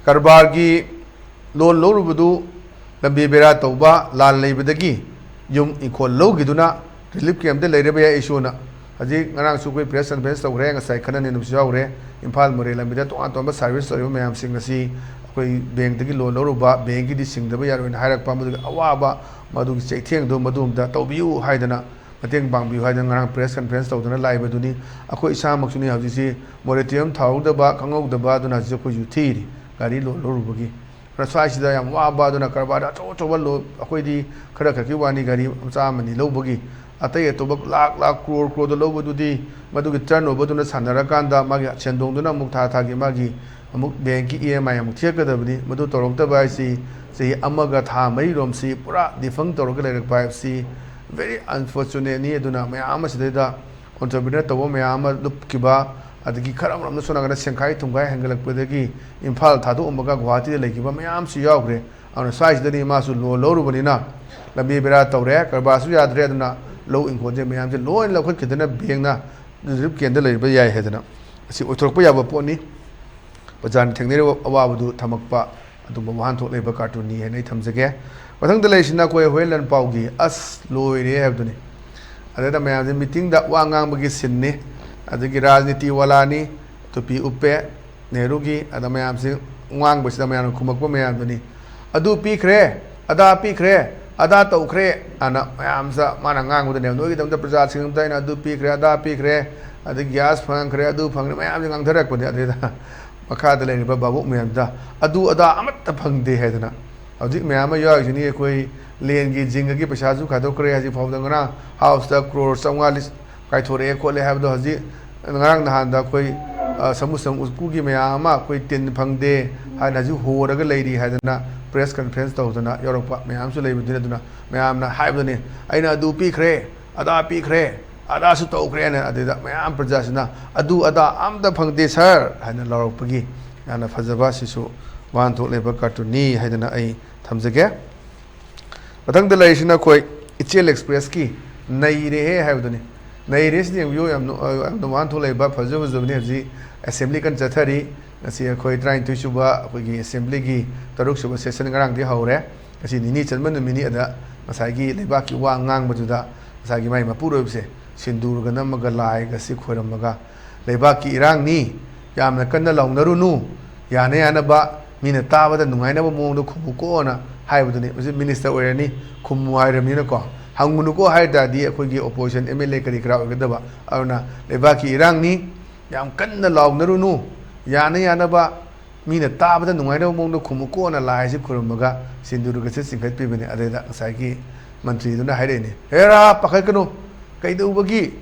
ꯀꯔꯕꯥꯔꯒꯤ ꯂꯣꯟ ꯂꯧꯔꯨꯕꯗꯨ ꯂꯝꯕꯤ ꯕꯦꯔꯥ ꯇꯧꯕ, ꯂꯥꯟ ꯂꯩꯕꯗꯒꯤ ꯌꯨꯝ ꯏꯪꯈꯣꯜ ꯂꯧꯈꯤꯗꯨꯅ ꯔꯤꯂꯤꯐ ꯀꯦꯝꯞꯇ ꯂꯩꯔꯕ ꯌꯥꯏ ꯏꯁꯨꯅ꯫ ꯍꯧꯖꯤꯛ ꯉꯔꯥꯡꯁꯨ ꯑꯩꯈꯣꯏ ꯄ꯭ꯔꯦꯁ ꯀꯟꯐꯔꯦꯟꯁ ꯇꯧꯈ꯭ꯔꯦ, ꯉꯁꯥꯏ ꯈꯟꯅ ꯅꯩꯅꯕꯁꯨ ꯌꯥꯎꯈ꯭ꯔꯦ꯫ ꯏꯝꯐꯥꯜ ꯃꯣꯔꯦ ꯂꯝꯕꯤꯗ ꯇꯣꯉꯥꯟ ꯇꯣꯉꯥꯟꯕ ꯁꯥꯔꯚꯤꯁ ꯇꯧꯔꯤꯕ ꯃꯌꯥꯝꯁꯤꯡ ꯑꯁꯤ ꯑꯩꯈꯣꯏ ꯕꯦꯡꯛꯇꯒꯤ ꯂꯣꯟ ꯂꯧꯔꯨꯕ, ꯕꯦꯡꯛꯀꯤꯗꯤ ꯁꯤꯡꯗꯕ ꯌꯥꯔꯣꯏꯅ ꯍꯥꯏꯔꯛꯄ, ꯃꯗꯨꯒꯤ ꯑꯋꯥꯕ, ꯃꯗꯨꯒꯤ ꯆꯩꯊꯦꯡꯗꯨ ꯃꯗꯨ ꯑꯝꯇ ꯇꯧꯕꯤꯌꯨ ꯍꯥꯏꯗꯅ, ꯃꯇꯦꯡ ꯄꯥꯡꯕꯤꯌꯨ ꯍꯥꯏꯗꯅ ꯉꯔꯥꯡ ꯄ꯭ꯔꯦꯁ ꯀꯟꯐꯔꯦꯟꯁ ꯇꯧꯗꯨꯅ ꯂꯥꯛꯏꯕꯗꯨꯅꯤ꯫ ꯑꯩꯈꯣꯏ ꯏꯁꯥꯃꯛꯁꯨꯅꯤ ꯍꯧꯖꯤꯛꯁꯤ ꯃꯣꯔꯦꯇ꯭ꯔꯤꯌꯝ ꯊꯥꯍꯧꯗꯕ, ꯈꯪꯍꯧꯗꯕ, ꯑꯗꯨꯅ ꯍꯧꯖꯤꯛ ꯑꯩꯈꯣꯏꯁꯨ ꯊꯤꯔꯤ ꯒꯥꯔꯤ ꯂꯣꯟ ꯂꯧꯔꯨꯕꯒꯤ꯫ ꯑꯗꯨꯅ ꯁ꯭ꯋꯥꯏꯁꯤꯗ ꯌꯥꯝ ꯋꯥꯕ, ꯑꯗꯨꯅ ꯀꯔꯕꯥꯔꯗ ꯑꯆꯧ ꯑꯆꯧꯕ ꯂꯣ-, ꯑꯩꯈꯣꯏꯗꯤ ꯈꯔ ꯈꯛꯀꯤ ꯋꯥꯅꯤ, ꯒꯥꯔꯤ ꯃꯆꯥ ꯑꯃꯅꯤ ꯂꯧꯕꯒꯤ꯫ ꯑꯇꯩ ꯑꯇꯣꯞꯄ ꯂꯥꯛ ꯂꯥꯛ, ꯀ꯭ꯔꯣꯔ ꯀ꯭ꯔꯣꯔꯗ ꯂꯧꯕꯗꯨꯗꯤ ꯃꯗꯨꯒꯤ ꯇꯔꯟ ꯑꯣꯚꯔꯗꯨꯅ ꯁꯥꯟꯅꯔꯀꯥꯟꯗ ꯃꯥꯒꯤ ꯁꯦꯟꯗꯣꯡꯗꯨꯅ ꯑꯃꯨꯛ ꯊꯥ ꯊꯥꯒꯤ ꯃꯥꯒꯤ ꯑꯃꯨꯛ ꯕꯦꯡꯛꯀꯤ ꯏ ꯑꯦꯝ ꯑꯥꯏ ꯑꯃꯨꯛ ꯊꯤꯔꯛꯀꯗꯕꯅꯤ꯫ ꯃꯗꯨ ꯇꯧꯔꯛꯇꯕ ꯍꯥꯏꯁꯤ ꯆꯍꯤ ꯑꯃꯒ ꯊꯥ ꯃꯔꯤꯔꯣꯝꯁꯤ ꯄꯨꯔꯥ ꯗꯤꯐꯪ ꯇꯧꯔꯒ ꯂꯩꯔꯛꯄ ꯍꯥꯏꯕꯁꯤ very unfortunate ꯅꯤ꯫ ꯑꯗꯨꯅ ꯃꯌꯥꯝ ꯑꯃꯁꯤꯗꯩꯗ ꯑꯣꯟꯇꯔꯄ꯭ꯔꯤꯅꯔ ꯇꯧꯕ ꯃꯌꯥꯝ ꯑꯃ ꯂꯨꯞꯈꯤꯕ, ꯑꯗꯒꯤ ꯈꯔ ꯑꯃꯔꯣꯝꯗ ꯁꯣꯝ ꯅꯥꯀꯟꯗ ꯁꯦꯟꯈꯥꯏ ꯊꯨꯝꯈꯥꯏ ꯍꯦꯟꯒꯠꯂꯛꯄꯗꯒꯤ ꯏꯝꯐꯥꯜ ꯊꯥꯗꯣꯛꯑꯝꯃꯒ ꯒꯨꯍꯥꯇꯤꯗ ꯂꯩꯈꯤꯕ ꯃꯌꯥꯝꯁꯨ ꯌꯥꯎꯈ꯭ꯔꯦ꯫ ꯑꯗꯨꯅ ꯁ꯭ꯋꯥꯏꯁꯤꯗꯗꯤ ꯃꯥꯁꯨ ꯂꯣꯟ ꯂꯧꯔꯨꯕꯅꯤꯅ ꯂꯝꯕꯤ ꯕꯦꯔꯥ ꯇꯧꯔꯦ, ꯀꯔꯕꯥꯔꯁꯨ ꯌꯥꯗ꯭ꯔꯦ꯫ ꯑꯗꯨꯅ ꯂꯧ ꯏꯪꯈꯣꯜꯁꯦ ꯃꯌꯥꯝꯁꯦ ꯂꯣꯏ ꯂꯧꯈꯠꯈꯤꯗꯅ ꯕꯦꯡꯅ ꯔꯤꯂꯤꯐ ꯀꯦꯝꯗ ꯂꯩꯕ ꯌꯥꯏ ꯍꯥꯏꯗꯅ ꯑꯁꯤ ꯑꯣꯏꯊꯣꯔꯛꯄ ꯌꯥꯕ ꯄꯣꯠꯅꯤ꯫ ꯄ꯭ꯔꯖꯥꯅ ꯊꯦꯡꯅꯔꯤꯕ ꯑꯋꯥꯕꯗꯨ ꯊꯝꯃꯛꯄ ꯑꯗꯨꯒꯨꯝꯕ ꯋꯥꯍꯟꯊꯣꯛ ꯂꯩꯕ ꯀꯥꯔꯇꯨꯟꯅꯤ ꯍꯥꯏꯅ ꯑꯩ ꯊꯝꯖꯒꯦ꯫ ꯃꯊꯪꯗ ꯂꯩꯔꯤꯁꯤꯅ ꯑꯩꯈꯣꯏ ꯍꯣꯔꯦꯟ ꯂꯟꯄꯥꯎꯒꯤ ꯑꯁ ꯂꯣꯏꯔꯦ ꯍꯥꯏꯕꯗꯨꯅꯤ꯫ ꯑꯗꯩꯗ ꯃꯌꯥꯝꯁꯦ ꯃꯤꯇꯤꯡꯗ ꯋꯥ ꯉꯥꯡꯕꯒꯤ ꯁꯤꯟꯅꯤ, ꯑꯗꯒꯤ ꯔꯥꯖꯅꯤꯇꯤ ꯋꯥꯂꯥꯅꯤ, ꯇꯨꯄꯤ ꯎꯞꯄꯦ ꯅꯦꯍꯔꯨꯒꯤ, ꯑꯗ ꯃꯌꯥꯝꯁꯦ ꯉꯥꯡꯕꯁꯤꯗ ꯃꯌꯥꯝꯅ ꯈꯨꯝꯃꯛꯄ ꯃꯌꯥꯝꯗꯨꯅꯤ꯫ "ꯑꯗꯨ ꯄꯤꯈ꯭ꯔꯦ, ꯑꯗꯥ ꯄꯤꯈ꯭ꯔꯦ, ꯑꯗꯥ ꯇꯧꯈ꯭ꯔꯦ" ꯑꯅ ꯃꯌꯥꯝꯁꯤꯗ ꯃꯥꯅ ꯉꯥꯡꯕꯗꯅꯦꯕ, "ꯅꯣꯏꯒꯤꯗꯃꯛꯇ ꯄ꯭ꯔꯖꯥꯁꯤꯡꯗꯃꯛꯇ ꯑꯩꯅ ꯑꯗꯨ ꯄꯤꯈ꯭ꯔꯦ, ꯑꯗꯥ ꯄꯤꯈ꯭ꯔꯦ, ꯑꯗꯒꯤ ꯒ꯭ꯌꯥꯁ ꯐꯪꯈ꯭ꯔꯦ, ꯑꯗꯨ ꯐꯪꯈ꯭ꯔꯦ" ꯃꯌꯥꯝꯁꯦ ꯉꯥꯡꯊꯔꯛꯄꯅꯦ꯫ ꯑꯗꯩꯗ ꯃꯈꯥꯗ ꯂꯩꯔꯤꯕ ꯚꯥꯕꯣꯛ ꯃꯌꯥꯝꯗ ꯑꯗꯨ ꯑꯗꯥ ꯑꯃꯠꯇ ꯐꯪꯗꯦ ꯍꯥꯏꯗꯅ꯫ ꯍꯧꯖꯤꯛ ꯃꯌꯥꯝ ꯑꯃ ꯌꯥꯎꯔꯤꯁꯤꯅꯤ, ꯑꯩꯈꯣꯏ ꯂꯦꯟꯒꯤ ꯖꯤꯡꯒꯒꯤ ꯄꯩꯁꯥꯁꯨ ꯈꯥꯏꯗꯣꯛꯈ꯭ꯔꯦ꯫ ꯍꯧꯖꯤꯛ ꯐꯥꯎꯗ ꯉꯔꯥꯡ ꯍꯥꯎꯁꯇ ꯀ꯭ꯔꯣꯔ ꯆꯥꯝꯃꯉꯥ ꯂꯤꯁ ꯀꯥꯏꯊꯣꯔꯛꯑꯦ ꯈꯣꯠꯂꯦ ꯍꯥꯏꯕꯗꯣ ꯍꯧꯖꯤꯛ ꯉꯔꯥꯡ ꯅꯍꯥꯟꯗ ꯑꯩꯈꯣꯏ, ꯑ, ꯁꯃꯨꯁꯪ ꯎꯀꯨꯒꯤ ꯃꯌꯥꯝ ꯑꯃ ꯑꯩꯈꯣꯏ ꯇꯤꯟ ꯐꯪꯗꯦ ꯍꯥꯏꯅ ꯍꯧꯖꯤꯛ ꯍꯣꯔꯒ ꯂꯩꯔꯤ ꯍꯥꯏꯗꯅ ꯄ꯭ꯔꯦꯁ ꯀꯟꯐ꯭ꯔꯦꯟꯁ ꯇꯧꯗꯅ ꯌꯥꯎꯔꯛꯄ ꯃꯌꯥꯝꯁꯨ ꯂꯩꯕꯗꯨꯅꯤ꯫ ꯑꯗꯨꯅ ꯃꯌꯥꯝꯅ ꯍꯥꯏꯕꯗꯨꯅꯤ, "ꯑꯩꯅ ꯑꯗꯨ ꯄꯤꯈ꯭ꯔꯦ, ꯑꯗꯥ ꯄꯤꯈ꯭ꯔꯦ, ꯑꯗꯥꯁꯨ ꯇꯧꯈ꯭ꯔꯦꯅ", ꯑꯗꯨꯗ ꯃꯌꯥꯝ ꯄ꯭ꯔꯖꯥꯁꯤꯅ "ꯑꯗꯨ ꯑꯗꯥ ꯑꯝꯇ ꯐꯪꯗꯦ ꯁꯥꯔ" ꯍꯥꯏꯅ ꯂꯥꯎꯔꯛꯄꯒꯤ ꯌꯥꯝꯅ ꯐꯖꯕ, ꯁꯤꯁꯨ ꯋꯥꯍꯟꯊꯣꯛ ꯂꯩꯕ ꯀꯥꯔꯇꯨꯟꯅꯤ ꯍꯥꯏꯗꯅ ꯑꯩ ꯊꯝꯖꯒꯦ꯫ ꯃꯊꯪꯗ ꯂꯩꯔꯤꯁꯤꯅ ꯑꯩꯈꯣꯏ ꯏꯆꯦꯜ ꯑꯦꯛꯁꯄ꯭ꯔꯦꯁꯀꯤ "ꯅꯩꯔꯦꯍꯦ" ꯍꯥꯏꯕꯗꯨꯅꯤ꯫ "ꯅꯩꯔꯦ" ꯁꯤꯗꯤ ꯌꯦꯡꯕꯤꯌꯨ, ꯌꯥꯝ ꯅꯨ-, ꯌꯥꯝꯅ ꯋꯥꯍꯟꯊꯣꯛ ꯂꯩꯕ, ꯐꯖ ꯐꯖꯕꯅꯤ꯫ ꯍꯧꯖꯤꯛ ꯑꯦꯁꯦꯝꯕ꯭ꯂꯤ ꯀꯟꯅ ꯆꯠꯊꯔꯤ꯫ ꯉꯁꯤ ꯑꯩꯈꯣꯏ ꯇꯔꯥꯅꯤꯊꯣꯏ ꯁꯨꯕ ꯑꯩꯈꯣꯏꯒꯤ ꯑꯦꯁꯦꯝꯕ꯭ꯂꯤꯒꯤ ꯇꯔꯨꯛ ꯁꯨꯕ ꯁꯦꯁꯟ ꯉꯔꯥꯡꯗꯤ ꯍꯧꯔꯦ꯫ ꯉꯁꯤ ꯅꯤꯅꯤ ꯆꯟꯕ ꯅꯨꯃꯤꯠꯅꯤ꯫ ꯑꯗ ꯉꯁꯥꯏꯒꯤ ꯂꯩꯕꯥꯛꯀꯤ ꯋꯥ ꯉꯥꯡꯕꯗꯨꯗ ꯉꯁꯥꯏꯒꯤ ꯃꯥꯏ ꯃꯄꯨꯔꯣꯏꯕꯁꯦ ꯁꯤꯟꯗꯨꯔꯒ ꯅꯝꯃꯒ ꯂꯥꯏꯒꯁꯤ ꯈꯣꯏꯔꯝꯃꯒ, "ꯂꯩꯕꯥꯛꯀꯤ ꯏꯔꯥꯡꯅꯤ, ꯌꯥꯝꯅ ꯀꯟꯅ ꯂꯥꯎꯅꯔꯨꯅꯨ, ꯌꯥꯅ ꯌꯥꯅꯕ, ꯃꯤꯅ ꯇꯥꯕꯗ ꯅꯨꯡꯉꯥꯏꯅꯕ ꯃꯑꯣꯡꯗ ꯈꯨꯝꯃꯨꯀꯣꯅ" ꯍꯥꯏꯕꯗꯨꯅꯤ꯫ ꯍꯧꯖꯤꯛ ꯃꯤꯅꯤꯁꯇꯔ ꯑꯣꯏꯔꯅꯤ, ꯈꯨꯝꯃꯨ ꯍꯥꯏꯔꯕꯅꯤꯅꯀꯣ꯫ "ꯍꯪꯉꯨꯅꯨꯀꯣ" ꯍꯥꯏ ꯇꯥꯔꯗꯤ ꯑꯩꯈꯣꯏꯒꯤ ꯑꯣꯄꯣꯖꯤꯁꯟ ꯑꯦꯝ ꯑꯦꯜ ꯑꯦ ꯀꯔꯤ ꯀꯔꯥ ꯑꯣꯏꯒꯗꯕ꯫ ꯑꯗꯨꯅ "ꯂꯩꯕꯥꯛꯀꯤ ꯏꯔꯥꯡꯅꯤ, ꯌꯥꯝ ꯀꯟꯅ ꯂꯥꯎꯅꯔꯨꯅꯨ, ꯌꯥꯅ ꯌꯥꯅꯕ, ꯃꯤꯅ ꯇꯥꯕꯗ ꯅꯨꯡꯉꯥꯏꯅꯕ ꯃꯑꯣꯡꯗ ꯈꯨꯝꯃꯨꯀꯣꯅ" ꯂꯥꯏꯁꯤ ꯈꯨꯔꯨꯝꯃꯒ ꯁꯤꯟꯗꯨꯔꯒꯁꯦ ꯆꯤꯡꯈꯠꯄꯤꯕꯅꯤ꯫ ꯑꯗꯩꯗ ꯉꯁꯥꯏꯒꯤ ꯃꯟꯇ꯭ꯔꯤꯗꯨꯅ ꯍꯥꯏꯔꯛꯏꯅꯤ, "ꯍꯦꯔꯥ, ꯄꯥꯈꯠꯀꯅꯨ, ꯀꯩꯗꯧꯕꯒꯤ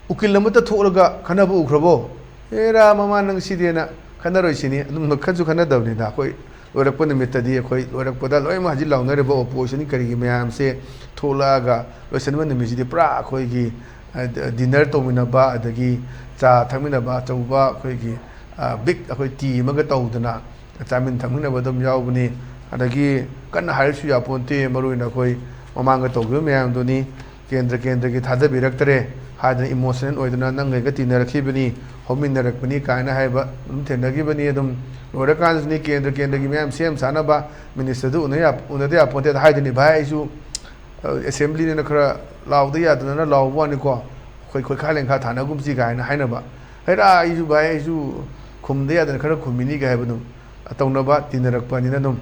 ꯎꯀꯤꯜ ꯑꯃꯠꯇ ꯊꯣꯛꯂꯒ ꯈꯟꯅꯕ ꯎꯈ꯭ꯔꯕꯣ? ꯍꯦꯔꯥ, ꯃꯃꯥ ꯅꯪ ꯁꯤꯗꯦꯅ ꯈꯟꯅꯔꯣꯏꯁꯤꯅꯤ"꯫ ꯑꯗꯨꯝ ꯈꯟꯁꯨ ꯈꯟꯅꯗꯕꯅꯤꯗ꯫ ꯑꯩꯈꯣꯏ ꯂꯣꯏꯔꯛꯄ ꯅꯨꯃꯤꯠꯇꯗꯤ, ꯑꯩꯈꯣꯏ ꯂꯣꯏꯔꯛꯄꯗ ꯂꯣꯏꯅꯃꯛ ꯍꯧꯖꯤꯛ ꯂꯥꯎꯅꯔꯤꯕ ꯑꯣꯄꯣꯖꯤꯁꯟ ꯀꯔꯤꯒꯤ ꯃꯌꯥꯝꯁꯦ ꯊꯣꯛꯂꯛꯑꯒ ꯂꯣꯏꯁꯤꯟꯕ ꯅꯨꯃꯤꯠꯁꯤꯗꯤ ꯄꯨꯔꯥ ꯑꯩꯈꯣꯏꯒꯤ, ꯑ, ꯗꯤꯟꯅꯔ ꯇꯧꯃꯤꯟꯅꯕ, ꯑꯗꯒꯤ ꯆꯥ ꯊꯛꯃꯤꯟꯅꯕ, ꯑꯆꯧꯕ ꯑꯩꯈꯣꯏꯒꯤ, ꯑ, ꯕꯤꯛ ꯑꯩꯈꯣꯏ ꯇꯤ ꯑꯃꯒ ꯇꯧꯗꯅ ꯆꯥꯃꯤꯟ ꯊꯛꯃꯤꯟꯅꯕ ꯑꯗꯨꯝ ꯌꯥꯎꯕꯅꯤ꯫ ꯑꯗꯒꯤ ꯀꯟꯅ ꯍꯥꯏꯔꯁꯨ ꯌꯥꯄꯣꯟꯇꯦ, ꯃꯔꯨ ꯑꯣꯏꯅ ꯑꯩꯈꯣꯏ ꯃꯃꯥꯡꯗ ꯇꯧꯈꯤꯕ ꯃꯌꯥꯝꯗꯨꯅꯤ꯫ "ꯀꯦꯟꯗ꯭ꯔ ꯀꯦꯟꯗ꯭ꯔꯒꯤ ꯊꯥꯗꯕꯤꯔꯛꯇꯔꯦ" ꯍꯥꯏꯗꯅ ꯏꯃꯣꯁꯅꯦꯜ ꯑꯣꯏꯗꯅ "ꯅꯪꯒꯩꯒ ꯇꯤꯟꯅꯔꯛꯈꯤꯕꯅꯤ, ꯍꯧꯃꯤꯟꯅꯔꯛꯄꯅꯤ" ꯀꯥꯏꯅ ꯍꯥꯏꯕ ꯑꯗꯨꯝ ꯊꯦꯡꯅꯈꯤꯕꯅꯤ꯫ ꯑꯗꯨꯝ ꯂꯣꯏꯔꯀꯥꯟꯗꯁꯨꯅꯤ ꯀꯦꯟꯗ꯭ꯔ ꯀꯦꯟꯗ꯭ꯔꯒꯤ ꯃꯌꯥꯝ ꯁꯦꯝ ꯁꯥꯅꯕ ꯃꯤꯅꯤꯁꯇꯔꯗꯨ ꯎꯅ ꯌꯥ-, ꯎꯅꯗ ꯌꯥꯄꯣꯟꯇꯦ꯫ ꯑꯗ ꯍꯥꯏꯗꯨꯅꯤ, "ꯚꯥꯏ, ꯑꯩꯁꯨ, ꯑ, ꯑꯦꯁꯦꯝꯕ꯭ꯂꯤꯅꯤꯅ ꯈꯔ ꯂꯥꯎꯗ ꯌꯥꯗꯗꯅ ꯂꯥꯎꯕ ꯋꯥꯅꯤꯀꯣ, ꯑꯩꯈꯣꯏ ꯈꯣꯏꯈꯥ ꯂꯦꯡꯈꯥ ꯊꯥꯅꯒꯨꯝꯁꯤ" ꯀꯥꯏꯅ ꯍꯥꯏꯅꯕ꯫ "ꯍꯩꯔꯥ, ꯑꯩꯁꯨ ꯚꯥꯏ, ꯑꯩꯁꯨ ꯈꯨꯝꯗ ꯌꯥꯗꯅ ꯈꯔ ꯈꯨꯝꯃꯤꯅꯤ" ꯀꯥꯏ ꯍꯥꯏꯕ ꯑꯗꯨꯝ ꯇꯧꯅꯕ, ꯇꯤꯟꯅꯔꯛꯄꯅꯤꯅ ꯑꯗꯨꯝ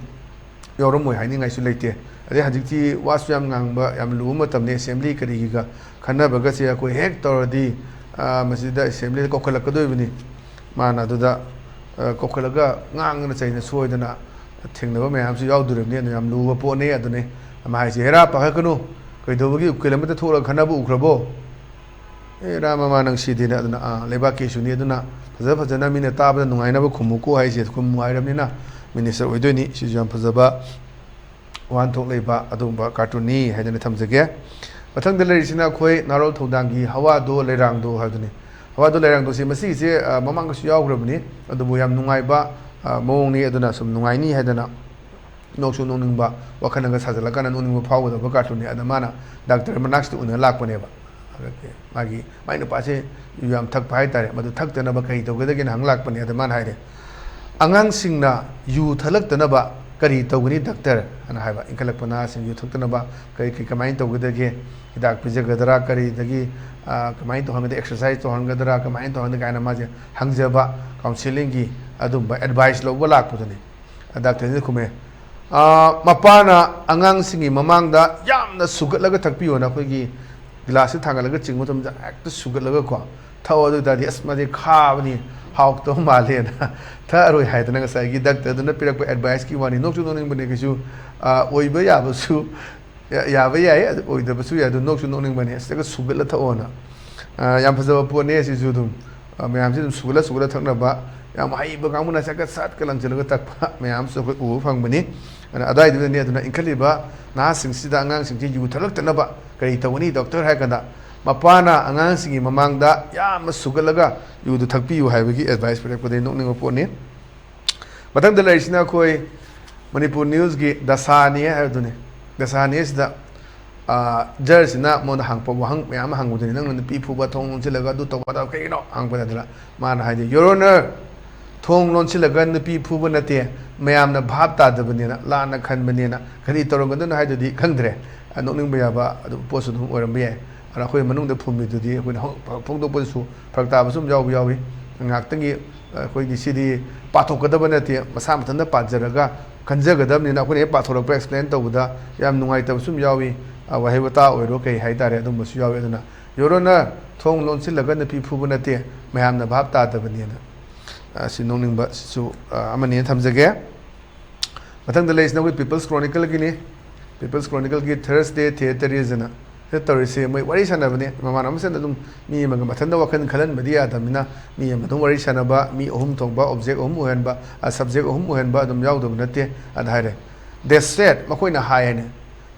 ꯌꯥꯎꯔꯝꯃꯣꯏ ꯍꯥꯏꯅꯤꯡꯉꯥꯏꯁꯨ ꯂꯩꯇꯦ꯫ ꯑꯗꯩ ꯍꯧꯖꯤꯛꯇꯤ ꯋꯥꯁꯨ ꯌꯥꯝ ꯉꯥꯡꯕ, ꯌꯥꯝ ꯂꯨꯕ ꯃꯇꯝꯅꯤ꯫ ꯑꯦꯁꯦꯝꯕ꯭ꯂꯤ ꯀꯔꯤꯒꯤꯒ ꯈꯟꯅꯕꯒꯁꯦ ꯑꯩꯈꯣꯏ ꯍꯦꯛ ꯇꯧꯔꯗꯤ, ꯑ, ꯃꯁꯤꯗ ꯑꯦꯁꯦꯝꯕ꯭ꯂꯤꯗ ꯀꯧꯈꯠꯂꯛꯀꯗꯣꯏꯕꯅꯤ꯫ ꯃꯥꯅ ꯑꯗꯨꯗ, ꯑ, ꯀꯧꯈꯠꯂꯒ ꯉꯥꯡꯗꯅ ꯆꯩꯅ ꯁꯣꯏꯗꯅ ꯊꯦꯡꯅꯕ ꯃꯌꯥꯝꯁꯨ ꯌꯥꯎꯗꯣꯔꯤꯕꯅꯤ꯫ ꯑꯗꯨ ꯌꯥꯝ ꯂꯨꯕ ꯄꯣꯠꯅꯤ꯫ ꯑꯗꯨꯅꯤ ꯑꯃ ꯍꯥꯏꯁꯦ, "ꯍꯦꯔꯥ, ꯄꯥꯈꯠꯀꯅꯨ, ꯀꯩꯗꯧꯕꯒꯤ ꯎꯀꯤꯜ ꯑꯃꯗ ꯊꯣꯛꯂꯒ ꯈꯟꯅꯕ ꯎꯈ꯭ꯔꯕꯣ? ꯑꯦ, ꯔꯥ ꯃꯃꯥ ꯅꯪ ꯁꯤꯗꯦꯅ"꯫ ꯑꯗꯨꯅ, ꯑꯥ, ꯂꯩꯕꯥꯛꯀꯤ ꯏꯁꯨꯅꯤ꯫ ꯑꯗꯨꯅ ꯐꯖ ꯐꯖꯅ ꯃꯤꯅ ꯇꯥꯕꯗ ꯅꯨꯡꯉꯥꯏꯅꯕ ꯈꯨꯝꯃꯨꯀꯣ ꯍꯥꯏꯁꯦ, ꯈꯨꯝꯃꯨ ꯍꯥꯏꯔꯕꯅꯤꯅ ꯃꯤꯅꯤꯁꯇꯔ ꯑꯣꯏꯗꯣꯏꯅꯤ꯫ ꯁꯤꯁꯨ ꯌꯥꯝ ꯐꯖꯕ ꯋꯥꯍꯟꯊꯣꯛ ꯂꯩꯕ ꯑꯗꯨꯒꯨꯝꯕ ꯀꯥꯔꯇꯨꯟꯅꯤ ꯍꯥꯏꯗꯅ ꯊꯝꯖꯒꯦ꯫ ꯃꯊꯪꯗ ꯂꯩꯔꯤꯁꯤꯅ ꯑꯩꯈꯣꯏ ꯅꯥꯔꯣꯜ ꯊꯧꯗꯥꯡꯒꯤ ꯍꯋꯥꯗꯣ ꯂꯩꯔꯥꯡꯗꯣ ꯍꯥꯏꯕꯗꯨꯅꯤ꯫ ꯍꯋꯥꯗꯣ ꯂꯩꯔꯥꯡꯗꯣꯁꯤ ꯃꯁꯤꯒꯤꯁꯦ, ꯑ, ꯃꯃꯥꯡꯗꯁꯨ ꯌꯥꯎꯈ꯭ꯔꯕꯅꯤ, ꯑꯗꯨꯕꯨ ꯌꯥꯝ ꯅꯨꯡꯉꯥꯏꯕ, ꯑ, ꯃꯑꯣꯡꯅꯤ꯫ ꯑꯗꯨꯅ ꯁꯨꯝ ꯅꯨꯡꯉꯥꯏꯅꯤ ꯍꯥꯏꯗꯅ ꯅꯣꯛꯁꯨ ꯅꯣꯛꯅꯤꯡꯕ, ꯋꯥꯈꯜꯅꯒ ꯁꯥꯖꯤꯜꯂꯀꯥꯟꯗ ꯅꯣꯛꯅꯤꯡꯕ ꯐꯥꯎꯒꯗꯕ ꯀꯥꯔꯇꯨꯟꯅꯤ꯫ ꯑꯗ ꯃꯥꯅ ꯗꯥꯛꯇꯔ ꯃꯅꯥꯛꯁꯤꯗ ꯎꯅ ꯂꯥꯛꯄꯅꯦꯕ꯫ ꯑꯗꯒꯤ ꯃꯥꯒꯤ, ꯃꯥꯏ ꯅꯨꯄꯥꯁꯦ ꯌꯨ ꯌꯥꯝ ꯊꯛꯄ ꯍꯥꯏꯇꯥꯔꯦ꯫ "ꯃꯗꯨ ꯊꯛꯇꯅꯕ ꯀꯔꯤ ꯇꯧꯒꯗꯒꯦꯅ?" ꯍꯪꯂꯛꯄꯅꯦ꯫ ꯑꯗ ꯃꯥꯅ ꯍꯥꯏꯔꯦ, "ꯑꯉꯥꯡꯁꯤꯡꯅ ꯌꯨ ꯊꯛꯂꯛꯇꯅꯕ ꯀꯔꯤ ꯇꯧꯒꯅꯤ ꯗꯥꯛꯇꯔ?" ꯍꯥꯏꯅ ꯍꯥꯏꯕ꯫ ꯏꯟꯈꯠꯂꯛꯄ ꯅꯍꯥꯁꯤꯡ ꯌꯨ ꯊꯛꯇꯅꯕ ꯀꯔꯤ, ꯀꯔꯤ, ꯀꯃꯥꯏꯅ ꯇꯧꯒꯗꯒꯦ? ꯍꯤꯗꯥꯛ ꯄꯤꯖꯒꯗ꯭ꯔꯥ? ꯀꯔꯤꯗꯒꯤ, ꯑ, ꯀꯃꯥꯏꯅ ꯇꯧꯍꯟꯒꯗꯒꯦ? ꯑꯦꯛꯁꯔꯁꯥꯏꯁ ꯇꯧꯍꯟꯒꯗ꯭ꯔꯥ? ꯀꯃꯥꯏꯅ ꯇꯧꯍꯟꯒꯗꯒꯦ? ꯀꯥꯏꯅ ꯃꯥꯁꯦ ꯍꯪꯖꯕ, ꯀꯥꯎꯟꯁꯤꯂꯤꯡꯒꯤ ꯑꯗꯨꯝꯕ ꯑꯦꯗꯚꯥꯏꯁ ꯂꯧꯕ ꯂꯥꯛꯄꯗꯨꯅꯤ꯫ ꯗꯥꯛꯇꯔꯁꯤꯅ ꯈꯨꯝꯃꯦ, "ꯑ, ꯃꯄꯥꯅ ꯑꯉꯥꯡꯁꯤꯡꯒꯤ ꯃꯃꯥꯡꯗ ꯌꯥꯝꯅ ꯁꯨꯒꯠꯂꯒ ꯊꯛꯄꯤꯌꯣꯅ ꯑꯩꯈꯣꯏꯒꯤ ꯒꯤꯂꯥꯁꯁꯦ ꯊꯥꯡꯒꯠꯂꯒ ꯆꯤꯡꯕ ꯃꯇꯝꯗ ꯍꯦꯛꯇ ꯁꯨꯒꯠꯂꯒꯀꯣ ꯊꯛꯑꯣ꯫ ꯑꯗꯨ ꯑꯣꯏ ꯇꯥꯔꯗꯤ ꯑꯁ ꯃꯥꯗꯤ ꯈꯥꯕꯅꯤ, ꯍꯥꯎꯇꯕ ꯃꯥꯜꯂꯦꯅ ꯊꯛꯑꯔꯣꯏ" ꯍꯥꯏꯗꯅ ꯉꯁꯥꯏꯒꯤ ꯗꯥꯛꯇꯔꯗꯨꯅ ꯄꯤꯔꯛꯄ ꯑꯦꯗꯚꯥꯏꯁꯀꯤ ꯋꯥꯅꯤ꯫ ꯅꯣꯛꯁꯨ ꯅꯣꯛꯅꯤꯡꯕꯅꯦ ꯀꯩꯁꯨ, ꯑ, ꯑꯣꯏꯕ ꯌꯥꯕꯁꯨ ꯌꯥ-, ꯌꯥꯕ ꯌꯥꯏ, ꯑꯗꯨ ꯑꯣꯏꯗꯕꯁꯨ ꯌꯥꯏ꯫ ꯑꯗꯨ ꯅꯣꯛꯁꯨ ꯅꯣꯛꯅꯤꯡꯕꯅꯤ꯫ ꯑꯁꯤꯗꯒ ꯁꯨꯒꯠꯂ ꯊꯛꯑꯣꯅ꯫ ꯑ, ꯌꯥꯝ ꯐꯖꯕ ꯄꯣꯠꯅꯤ ꯑꯁꯤꯁꯨ꯫ ꯑꯗꯨꯝ, ꯑ, ꯃꯌꯥꯝꯁꯤ ꯑꯗꯨꯝ ꯁꯨꯒꯠꯂ ꯁꯨꯒꯠꯂ ꯊꯛꯅꯕ, ꯌꯥꯝ ꯍꯩꯕ ꯀꯥꯡꯕꯨꯅ ꯁꯠꯀ ꯁꯠꯀ ꯂꯪꯁꯤꯜꯂꯒ ꯊꯛꯄ ꯃꯌꯥꯝꯁꯨ ꯑꯩꯈꯣꯏ ꯎꯕ ꯐꯪꯕꯅꯤ꯫ ꯑꯗꯨꯅ ꯑꯗꯨꯋꯥꯏꯗꯨꯗꯅꯤ꯫ ꯑꯗꯨꯅ ꯏꯟꯈꯠꯂꯤꯕ ꯅꯍꯥꯁꯤꯡꯁꯤꯗ, ꯑꯉꯥꯡꯁꯤꯡꯁꯤ ꯌꯨ ꯊꯛꯂꯛꯇꯅꯕ ꯀꯔꯤ ꯇꯧꯒꯅꯤ ꯗꯣꯛꯇꯔ ꯍꯥꯏꯔ ꯀꯥꯟꯗ, ꯃꯄꯥꯅ ꯑꯉꯥꯡꯁꯤꯡꯒꯤ ꯃꯃꯥꯡꯗ ꯌꯥꯝꯅ ꯁꯨꯒꯠꯂꯒ ꯌꯨꯗꯨ ꯊꯛꯄꯤꯌꯨ ꯍꯥꯏꯕꯒꯤ ꯑꯦꯗꯚꯥꯏꯁ ꯄꯤꯔꯛꯄꯗꯒꯤ ꯅꯣꯛꯅꯤꯡꯕ ꯄꯣꯠꯅꯤ꯫ ꯃꯊꯪꯗ ꯂꯩꯔꯤꯁꯤꯅ ꯑꯩꯈꯣꯏ ꯃꯅꯤꯄꯨꯔ ꯅ꯭ꯌꯨꯁꯀꯤ ꯗꯁꯥꯅꯤ ꯍꯥꯏꯕꯗꯨꯅꯤ꯫ ꯗꯁꯥꯅꯤ ꯑꯁꯤꯗ, ꯑ, ꯖꯖꯁꯤꯅ ꯃꯉꯣꯟꯗ ꯍꯪꯉꯛꯄ ꯋꯥꯍꯪ ꯃꯌꯥꯝ ꯑꯃ ꯍꯪꯕꯗꯨꯅꯤ꯫ "ꯅꯪꯅ ꯅꯨꯄꯤ ꯐꯨꯕ, ꯊꯣꯡ ꯂꯣꯟꯁꯤꯜꯂꯒ ꯑꯗꯨ ꯇꯧꯕ, ꯑꯗꯥ ꯀꯩꯒꯤꯅꯣ?" ꯍꯪꯉꯛꯄꯗ ꯑꯗꯨꯅ ꯃꯥꯅ ꯍꯥꯏꯗꯤ, "Your Honor, ꯊꯣꯡ ꯂꯣꯟꯁꯤꯜꯂꯒ ꯅꯨꯄꯤ ꯐꯨꯕ ꯅꯠꯇꯦ, ꯃꯌꯥꯝꯅ ꯚꯥꯞ ꯇꯥꯗꯕꯅꯦꯅ, ꯂꯥꯟꯅ ꯈꯟꯕꯅꯦꯅ, ꯀꯔꯤ ꯇꯧꯔꯝꯒꯗꯣꯏꯅꯣ ꯍꯥꯏꯗꯨꯗꯤ ꯈꯪꯗ꯭ꯔꯦ꯫ ꯑ, ꯅꯣꯛꯅꯤꯡꯕ ꯌꯥꯕ ꯑꯗꯨꯝ ꯄꯣꯠꯁꯨ ꯑꯗꯨꯝ ꯑꯣꯏꯔꯝꯕ ꯌꯥꯏ꯫ ꯑꯗ ꯑꯩꯈꯣꯏ ꯃꯅꯨꯡꯗ ꯐꯨꯝꯃꯤꯗꯨꯗꯤ ꯑꯩꯈꯣꯏꯅ ꯍꯧ-, ꯐꯣꯡꯗꯣꯛꯄꯗꯁꯨ ꯐꯔꯛ ꯇꯥꯕꯁꯨ ꯑꯗꯨꯝ ꯌꯥꯎꯕ ꯌꯥꯎꯏ꯫ ꯉꯥꯏꯍꯥꯛꯇꯪꯒꯤ ꯑꯩꯈꯣꯏꯗꯤ ꯁꯤꯗꯤ ꯄꯥꯊꯣꯛꯀꯗꯕ ꯅꯠꯇꯦ, ꯃꯁꯥ ꯃꯊꯟꯇ ꯄꯥꯖꯔꯒ ꯈꯟꯖꯒꯗꯕꯅꯤꯅ ꯑꯩꯈꯣꯏꯅ ꯍꯦꯛ ꯄꯥꯊꯣꯔꯛꯄ, ꯑꯦꯛꯁꯄ꯭ꯂꯦꯟ ꯇꯧꯕꯗ ꯌꯥꯝ ꯅꯨꯡꯉꯥꯏꯇꯕꯁꯨ ꯑꯗꯨꯝ ꯌꯥꯎꯏ꯫ ꯑ, ꯋꯥꯍꯩ ꯋꯥꯇꯥ ꯑꯣꯏꯔꯣ ꯀꯩ ꯍꯥꯏꯇꯥꯔꯦ, ꯑꯗꯨꯝꯕꯁꯨ ꯌꯥꯎꯏ꯫ ꯑꯗꯨꯅ "Your Honor, ꯊꯣꯡ ꯂꯣꯟꯁꯤꯜꯂꯒ ꯅꯨꯄꯤ ꯐꯨꯕ ꯅꯠꯇꯦ, ꯃꯌꯥꯝꯅ ꯚꯥꯞ ꯇꯥꯗꯕꯅꯦꯅ"꯫ ꯑ, ꯁꯤ ꯅꯣꯛꯅꯤꯡꯕ ꯁꯤꯁꯨ, ꯑ, ꯑꯃꯅꯦꯅ ꯊꯝꯖꯒꯦ꯫ ꯃꯊꯪꯗ ꯂꯩꯔꯤꯁꯤꯅ ꯑꯩꯈꯣꯏ People's Chronicleꯒꯤꯅꯤ꯫ People's Chronicleꯒꯤ Thursday Theateries ꯑꯅ ꯁꯤꯗ ꯇꯧꯔꯤꯁꯦ, ꯃꯣꯏ ꯋꯥꯔꯤ ꯁꯥꯟꯅꯕꯅꯦ꯫ ꯃꯃꯥꯟꯅꯕ ꯃꯁꯦꯟꯗ ꯑꯗꯨꯝ ꯃꯤ ꯑꯃꯒ ꯃꯊꯟꯇ ꯋꯥꯈꯜ ꯈꯜꯍꯟꯕꯗꯤ ꯌꯥꯗꯕꯅꯤꯅ, ꯃꯤ ꯑꯃ ꯑꯗꯨꯝ ꯋꯥꯔꯤ ꯁꯥꯟꯅꯕ, ꯃꯤ ꯑꯍꯨꯝ ꯊꯣꯛꯄ, ꯑꯣꯕꯖꯦꯛ ꯑꯍꯨꯝ ꯑꯣꯏꯍꯟꯕ, ꯑ, ꯁꯕꯖꯦꯛ ꯑꯍꯨꯝ ꯑꯣꯏꯍꯟꯕ ꯑꯗꯨꯝ ꯌꯥꯎꯗꯕ ꯅꯠꯇꯦ꯫ ꯑꯗ ꯍꯥꯏꯔꯦ, They said, ꯃꯈꯣꯏꯅ ꯍꯥꯏ ꯍꯥꯏꯅ,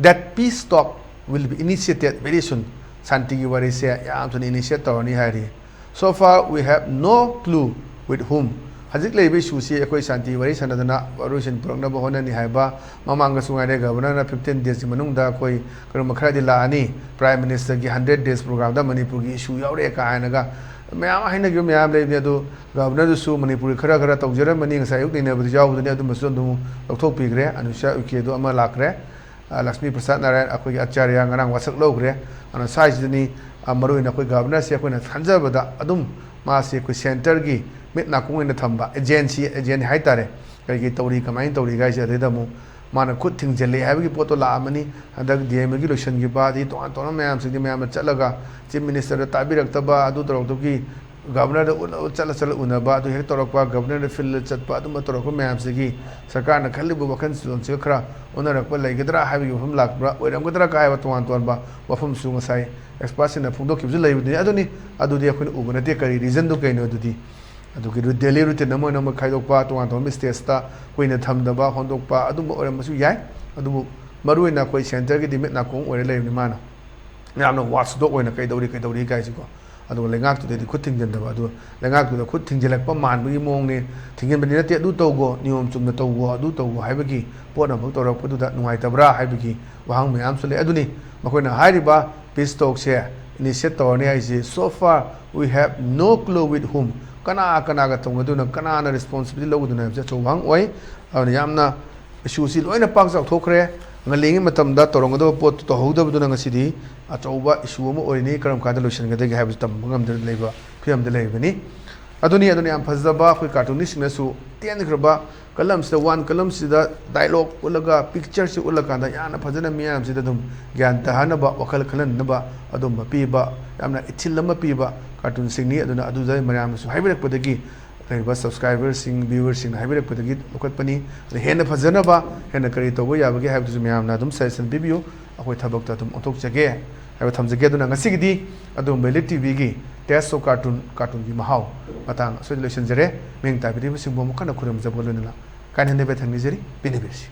that peace talk will be initiated very soon. ꯁꯥꯟꯇꯤꯒꯤ ꯋꯥꯔꯤꯁꯦ ꯌꯥꯝ ꯊꯨꯅ initiate ꯇꯧꯔꯅꯤ ꯍꯥꯏꯔꯤ꯫ So far we have no clue with whom. ꯍꯧꯖꯤꯛ ꯂꯩꯔꯤꯕ issue ꯁꯤ ꯑꯩꯈꯣꯏ ꯁꯥꯟꯇꯤ ꯋꯥꯔꯤ ꯁꯥꯟꯅꯗꯅ ꯋꯥꯔꯣꯏꯁꯤꯟ ꯄꯨꯔꯛꯅꯕ ꯍꯣꯠꯅꯅꯤ ꯍꯥꯏꯕ꯫ ꯃꯃꯥꯡꯗꯁꯨ ꯉꯥꯏꯔꯦ, Governor ꯅ fifteen days ꯀꯤ ꯃꯅꯨꯡꯗ ꯑꯩꯈꯣꯏ ꯀꯔꯤꯒꯨꯝꯕ ꯈꯔꯗꯤ ꯂꯥꯛꯑꯅꯤ, Prime Minister ꯒꯤ hundred days program ꯗ ꯃꯅꯤꯄꯨꯔꯒꯤ issue ꯌꯥꯎꯔꯛꯑꯦ ꯀꯥꯏꯅꯒ ꯃꯌꯥꯝ ꯍꯥꯏꯅꯈꯤꯕ ꯃꯌꯥꯝ ꯂꯩꯕꯅꯤ꯫ ꯑꯗꯨ Governor ꯗꯨꯁꯨ ꯃꯅꯤꯄꯨꯔꯒꯤ ꯈꯔ ꯈꯔ ꯇꯧꯖꯔꯝꯕꯅꯤ, ꯉꯁꯥꯏ ꯑꯌꯨꯛ ꯅꯩꯅꯕꯗ ꯌꯥꯎꯕꯗꯨꯅꯤ, ꯑꯗꯨꯝꯕꯁꯨ ꯑꯗꯨꯝ ꯂꯧꯊꯣꯛꯄꯤꯈ꯭ꯔꯦ꯫ ꯑꯅꯨꯁ꯭ꯌꯥ ꯎꯏꯀꯦ ꯗꯨ ꯑꯃ ꯂꯥꯛꯈ꯭ꯔꯦ꯫ ꯑ, ꯂꯛꯁꯃꯤ ꯄ꯭ꯔꯁꯥꯗ ꯅꯥꯔꯥꯌꯟ, ꯑꯩꯈꯣꯏꯒꯤ ꯑꯆꯥꯔꯌ, ꯉꯔꯥꯡ ꯋꯥꯁꯛ ꯂꯧꯈ꯭ꯔꯦ꯫ ꯑꯗꯨꯅ ꯁ꯭ꯋꯥꯏꯁꯤꯗꯅꯤ, ꯑ, ꯃꯔꯨꯑꯣꯏꯅ ꯑꯩꯈꯣꯏ Governor ꯁꯦ ꯑꯩꯈꯣꯏꯅ ꯈꯟꯖꯕꯗ ꯑꯗꯨꯝ ꯃꯥꯁꯤ ꯑꯩꯈꯣꯏ centre ꯒꯤ ꯃꯤꯠ ꯅꯥꯀꯣꯡ ꯑꯣꯏꯅ ꯊꯝꯕ agency, agent ꯍꯥꯏꯇꯥꯔꯦ꯫ ꯀꯔꯤ ꯀꯔꯤ ꯇꯧꯔꯤ, ꯀꯃꯥꯏꯅ ꯇꯧꯔꯤ ꯍꯥꯏꯁꯦ, ꯑꯗꯩꯗ ꯑꯃꯨꯛ ꯃꯥꯅ ꯈꯨꯠ ꯊꯤꯡꯖꯤꯜꯂꯦ ꯍꯥꯏꯕꯒꯤ ꯄꯣꯠꯇꯣ ꯂꯥꯛꯑꯝꯃꯅꯤ꯫ ꯍꯟꯗꯛ D M A ꯒꯤ ꯂꯣꯏꯁꯤꯟꯈꯤꯕ, ꯑꯗꯒꯤ ꯇꯣꯉꯥꯟ ꯇꯣꯉꯥꯟꯕ ꯃꯌꯥꯝꯁꯤꯡꯗꯤ ꯃꯌꯥꯝꯅ ꯆꯠꯂꯒ Chief Minister ꯗ ꯇꯥꯕꯤꯔꯛꯇꯕ, ꯑꯗꯨ ꯇꯧꯔꯛꯇꯕꯒꯤ Governor ꯗ ꯎꯠꯂ-, ꯆꯠꯂ ꯆꯠꯂ ꯎꯅꯕ, ꯑꯗꯨ ꯍꯦꯛ ꯇꯧꯔꯛꯄ, Governor ꯗ field ꯗ ꯆꯠꯄ, ꯑꯗꯨꯝꯕ ꯇꯧꯔꯛꯄ ꯃꯌꯥꯝꯁꯤꯒꯤ ꯁꯔꯀꯥꯔꯅ ꯈꯜꯂꯤꯕ ꯋꯥꯈꯜꯂꯣꯟꯁꯤꯒ ꯈꯔ ꯑꯣꯟꯅꯔꯛꯄ ꯂꯩꯒꯗ꯭ꯔꯥ ꯍꯥꯏꯕꯒꯤ ꯋꯥꯐꯝ ꯂꯥꯛꯄ꯭ꯔꯥ, ꯑꯣꯏꯔꯝꯒꯗ꯭ꯔꯥ ꯀꯥꯏꯕ ꯇꯣꯉꯥꯟ ꯇꯣꯉꯥꯟꯕ ꯋꯥꯐꯝꯁꯨ ꯉꯁꯥꯏ expert ꯁꯤꯡꯅ ꯐꯣꯡꯗꯣꯛꯈꯤꯕꯁꯨ ꯂꯩꯕꯗꯨꯅꯤ꯫ ꯑꯗꯨꯅꯤ, ꯑꯗꯨꯗꯤ ꯑꯩꯈꯣꯏꯅ ꯎꯕ ꯅꯠꯇꯦ, ꯀꯔꯤ reason ꯗꯨ ꯀꯩꯅꯣ ꯑꯗꯨꯗꯤ꯫ ꯑꯗꯨꯒꯤ ꯔꯨ-, daily routine ꯑꯃ ꯑꯣꯏꯅ ꯑꯃ ꯈꯥꯏꯗꯣꯛꯄ, ꯇꯣꯉꯥꯟ ꯇꯣꯉꯥꯟꯕ stage ꯇ ꯀꯨꯏꯅ ꯊꯝꯗꯕ, ꯍꯣꯟꯗꯣꯛꯄ, ꯑꯗꯨꯝꯕ ꯑꯣꯏꯔꯝꯕꯁꯨ ꯌꯥꯏ꯫ ꯑꯗꯨꯕꯨ ꯃꯔꯨꯑꯣꯏꯅ ꯑꯩꯈꯣꯏ centre ꯒꯤꯗꯤ ꯃꯤꯠ ꯅꯥꯀꯣꯡ ꯑꯣꯏꯔ ꯂꯩꯕꯅꯤ ꯃꯥꯅ꯫ ꯌꯥꯝꯅ watch dog ꯑꯣꯏꯅ ꯀꯩꯗꯧꯔꯤ, ꯀꯩꯗꯧꯔꯤ ꯀꯥꯏꯁꯤꯀꯣ꯫ ꯑꯗꯨꯒ ꯂꯩꯉꯥꯛꯇꯨꯗꯗꯤ ꯈꯨꯠ ꯊꯤꯡꯖꯤꯟꯗꯕ꯫ ꯑꯗꯨ ꯂꯩꯉꯥꯛꯇꯨꯗ ꯈꯨꯠ ꯊꯤꯡꯖꯤꯜꯂꯛꯄ ꯃꯥꯟꯕꯒꯤ ꯃꯑꯣꯡꯅꯦ꯫ ꯊꯤꯡꯖꯤꯟꯕꯗꯤ ꯅꯠꯇꯦ, "ꯑꯗꯨ ꯇꯧꯒꯣ, ꯅꯤꯌꯣꯝ ꯆꯨꯝꯅ ꯇꯧꯒꯣ, ꯑꯗꯨ ꯇꯧꯒꯣ" ꯍꯥꯏꯕꯒꯤ ꯄꯣꯠ ꯑꯃꯈꯛ ꯇꯧꯔꯛꯄꯗꯨꯗ ꯅꯨꯡꯉꯥꯏꯇꯕ꯭ꯔꯥ ꯍꯥꯏꯕꯒꯤ ꯋꯥꯍꯪ ꯃꯌꯥꯝꯁꯨ ꯂꯩ꯫ ꯑꯗꯨꯅꯤ ꯃꯈꯣꯏꯅ ꯍꯥꯏꯔꯤꯕ peace talk ꯁꯦ initiate ꯇꯧꯔꯅꯤ ꯍꯥꯏꯁꯤ꯫ So far we have no clue with whom. ꯀꯅꯥ ꯀꯅꯥꯒ ꯇꯧꯅꯗꯣꯏꯅꯣ, ꯀꯅꯥꯅ responsibility ꯂꯧꯒꯗꯣꯏꯅꯣ ꯍꯥꯏꯕꯁꯦ ꯑꯆꯧꯕ ꯋꯥꯍꯪ ꯑꯣꯏ꯫ ꯑꯗꯨꯅ ꯌꯥꯝꯅ issue ꯁꯤ ꯂꯣꯏꯅ ꯄꯥꯛ ꯆꯥꯎꯊꯣꯛꯈ꯭ꯔꯦ꯫ ꯉꯜꯂꯤꯉꯩ ꯃꯇꯝꯗ ꯇꯧꯔꯝꯒꯗꯕ ꯄꯣꯠꯇꯨ ꯇꯧꯍꯧꯗꯕꯗꯨꯅ ꯉꯁꯤꯗꯤ ꯑꯆꯧꯕ issue ꯑꯃ ꯑꯣꯏꯔꯤꯅꯤ꯫ ꯀꯔꯝ ꯀꯥꯟꯗ ꯂꯣꯏꯁꯤꯟꯒꯗꯒꯦ ꯍꯥꯏꯕꯁꯤ ꯇꯝꯕ ꯉꯝꯗꯅ ꯂꯩꯕ ꯐꯤꯕꯝꯗ ꯂꯩꯔꯤꯕꯅꯤ꯫ ꯑꯗꯨꯅꯤ, ꯑꯗꯨꯅ ꯌꯥꯝ ꯐꯖꯕ ꯑꯩꯈꯣꯏ cartoonist ꯁꯤꯡꯅꯁꯨ ꯇꯦꯟꯈ꯭ꯔꯕ column ꯁꯤꯗ, one column ꯁꯤꯗ dialogue ꯎꯠꯂꯒ, picture ꯁꯤ ꯎꯠꯂꯀꯥꯟꯗ ꯌꯥꯝꯅ ꯐꯖꯅ ꯃꯤꯌꯥꯝꯁꯤꯗ ꯑꯗꯨꯝ ꯒ꯭ꯌꯥꯟ ꯇꯥꯍꯟꯅꯕ, ꯋꯥꯈꯜ ꯈꯜꯍꯟꯅꯕ ꯑꯗꯨꯝꯕ ꯄꯤꯕ, ꯌꯥꯝꯅ ꯏꯊꯤꯜ ꯑꯃ ꯄꯤꯕ cartoon ꯁꯤꯡꯅꯤ꯫ ꯑꯗꯨꯅ ꯑꯗꯨꯗ ꯃꯌꯥꯝꯅꯁꯨ ꯍꯥꯏꯕꯤꯔꯛꯄꯗꯒꯤ, ꯂꯩꯔꯤꯕ subscriber ꯁꯤꯡ, viewer ꯁꯤꯡꯅ ꯍꯥꯏꯕꯤꯔꯛꯄꯗꯒꯤ ꯂꯧꯈꯠꯄꯅꯤ꯫ ꯑꯗ ꯍꯦꯟꯅ ꯐꯖꯅꯕ, ꯍꯦꯟꯅ ꯀꯔꯤ ꯇꯧꯕ ꯌꯥꯕꯒꯦ ꯍꯥꯏꯕꯗꯨꯁꯨ ꯃꯌꯥꯝꯅ ꯑꯗꯨꯝ suggestion ꯄꯤꯕꯤꯌꯨ꯫ ꯑꯩꯈꯣꯏ ꯊꯕꯛꯇ ꯑꯗꯨꯝ ꯑꯣꯟꯊꯣꯛꯆꯒꯦ ꯍꯥꯏꯕ ꯊꯝꯖꯒꯦ꯫ ꯑꯗꯨꯅ ꯉꯁꯤꯒꯤꯗꯤ ꯑꯗꯨꯝ Elite T V ꯒꯤ Taste of Cartoon, cartoon ꯒꯤ ꯃꯍꯥꯎ ꯃꯇꯥꯡ ꯑꯁꯤꯗ ꯂꯣꯏꯁꯤꯟꯖꯔꯦ꯫ ꯃꯤꯡ ꯇꯥꯕꯤꯔꯤꯕꯁꯤꯡꯕꯨ ꯑꯃꯨꯛ ꯍꯟꯅ ꯈꯨꯔꯨꯝꯖꯕ ꯂꯣꯏꯅꯅ ꯀꯥꯏꯅꯅꯕ ꯊꯝꯅꯤꯖꯔꯤ꯫ ꯄꯤꯅꯕꯤꯔꯁꯤ꯫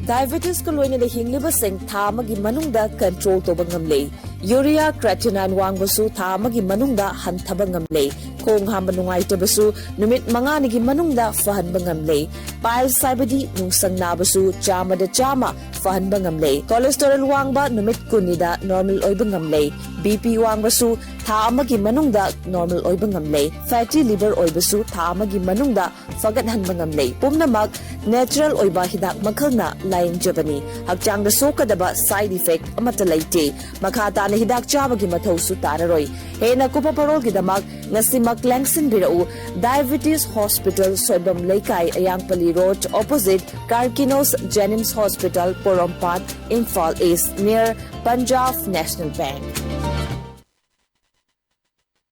Diabetesꯀ ꯂꯣꯏꯅꯅ ꯍꯤꯡꯂꯤꯕꯁꯤꯡ ꯊꯥ ꯑꯃꯒꯤ ꯃꯅꯨꯡꯗ control ꯇꯧꯕ ꯉꯝꯂꯦ꯫ Urea creatinine ꯋꯥꯡꯕꯁꯨ ꯊꯥ ꯑꯃꯒꯤ ꯃꯅꯨꯡꯗ ꯍꯟꯊꯕ ꯉꯝꯂꯦ꯫ ꯈꯣꯡ ꯍꯥꯝꯕ ꯅꯨꯡꯉꯥꯏꯇꯕꯁꯨ ꯅꯨꯃꯤꯠ ꯃꯉꯥꯅꯤꯒꯤ ꯃꯅꯨꯡꯗ ꯐꯍꯟꯕ ꯉꯝꯂꯦ꯫ Piles ꯍꯥꯏꯕꯗꯤ ꯅꯨꯡꯁꯪ ꯅꯥꯕꯁꯨ ꯆꯥꯝꯃꯗ ꯆꯥꯝꯃ ꯐꯍꯟꯕ ꯉꯝꯂꯦ꯫ Cholesterol ꯋꯥꯡꯕ ꯅꯨꯃꯤꯠ ꯀꯨꯟꯅꯤꯗ normal ꯑꯣꯏꯕ ꯉꯝꯂꯦ꯫ BP ꯋꯥꯡꯕꯁꯨ ꯊꯥ ꯑꯃꯒꯤ ꯃꯅꯨꯡꯗ normal ꯑꯣꯏꯕ ꯉꯝꯂꯦ꯫ Fatty liver ꯑꯣꯏꯕꯁꯨ ꯊꯥ ꯑꯃꯒꯤ ꯃꯅꯨꯡꯗ ꯐꯒꯠꯍꯟꯕ ꯉꯝꯂꯦ꯫ ꯄꯨꯝꯅꯃꯛ natural ꯑꯣꯏꯕ ꯍꯤꯗꯥꯛ ꯃꯈꯜꯅ ꯂꯥꯌꯦꯡꯖꯕꯅꯤ꯫ ꯍꯛꯆꯥꯡꯗ ꯁꯣꯛꯀꯗꯕ side effect ꯑꯃꯠꯇ ꯂꯩꯇꯦ꯫ ꯃꯈꯥ ꯇꯥꯅ ꯍꯤꯗꯥꯛ ꯆꯥꯕꯒꯤ ꯃꯊꯧꯁꯨ ꯇꯥꯔꯔꯣꯏ꯫ ꯍꯦꯟꯅ ꯀꯨꯞꯄ ꯄꯔꯣꯜꯒꯤꯗꯃꯛ ꯉꯁꯤꯃꯛ ꯂꯦꯡꯁꯤꯟꯕꯤꯔꯛꯎ꯫ Diabetes Hospital, ꯁꯣꯏꯕꯝ ꯂꯩꯀꯥꯏ, ꯑꯌꯥꯡꯄꯜꯂꯤ Road, opposite Carkinos Jenims Hospital, ꯄꯣꯔꯣꯝꯄꯥꯠ, Imphal East, near Punjab National Bank꯫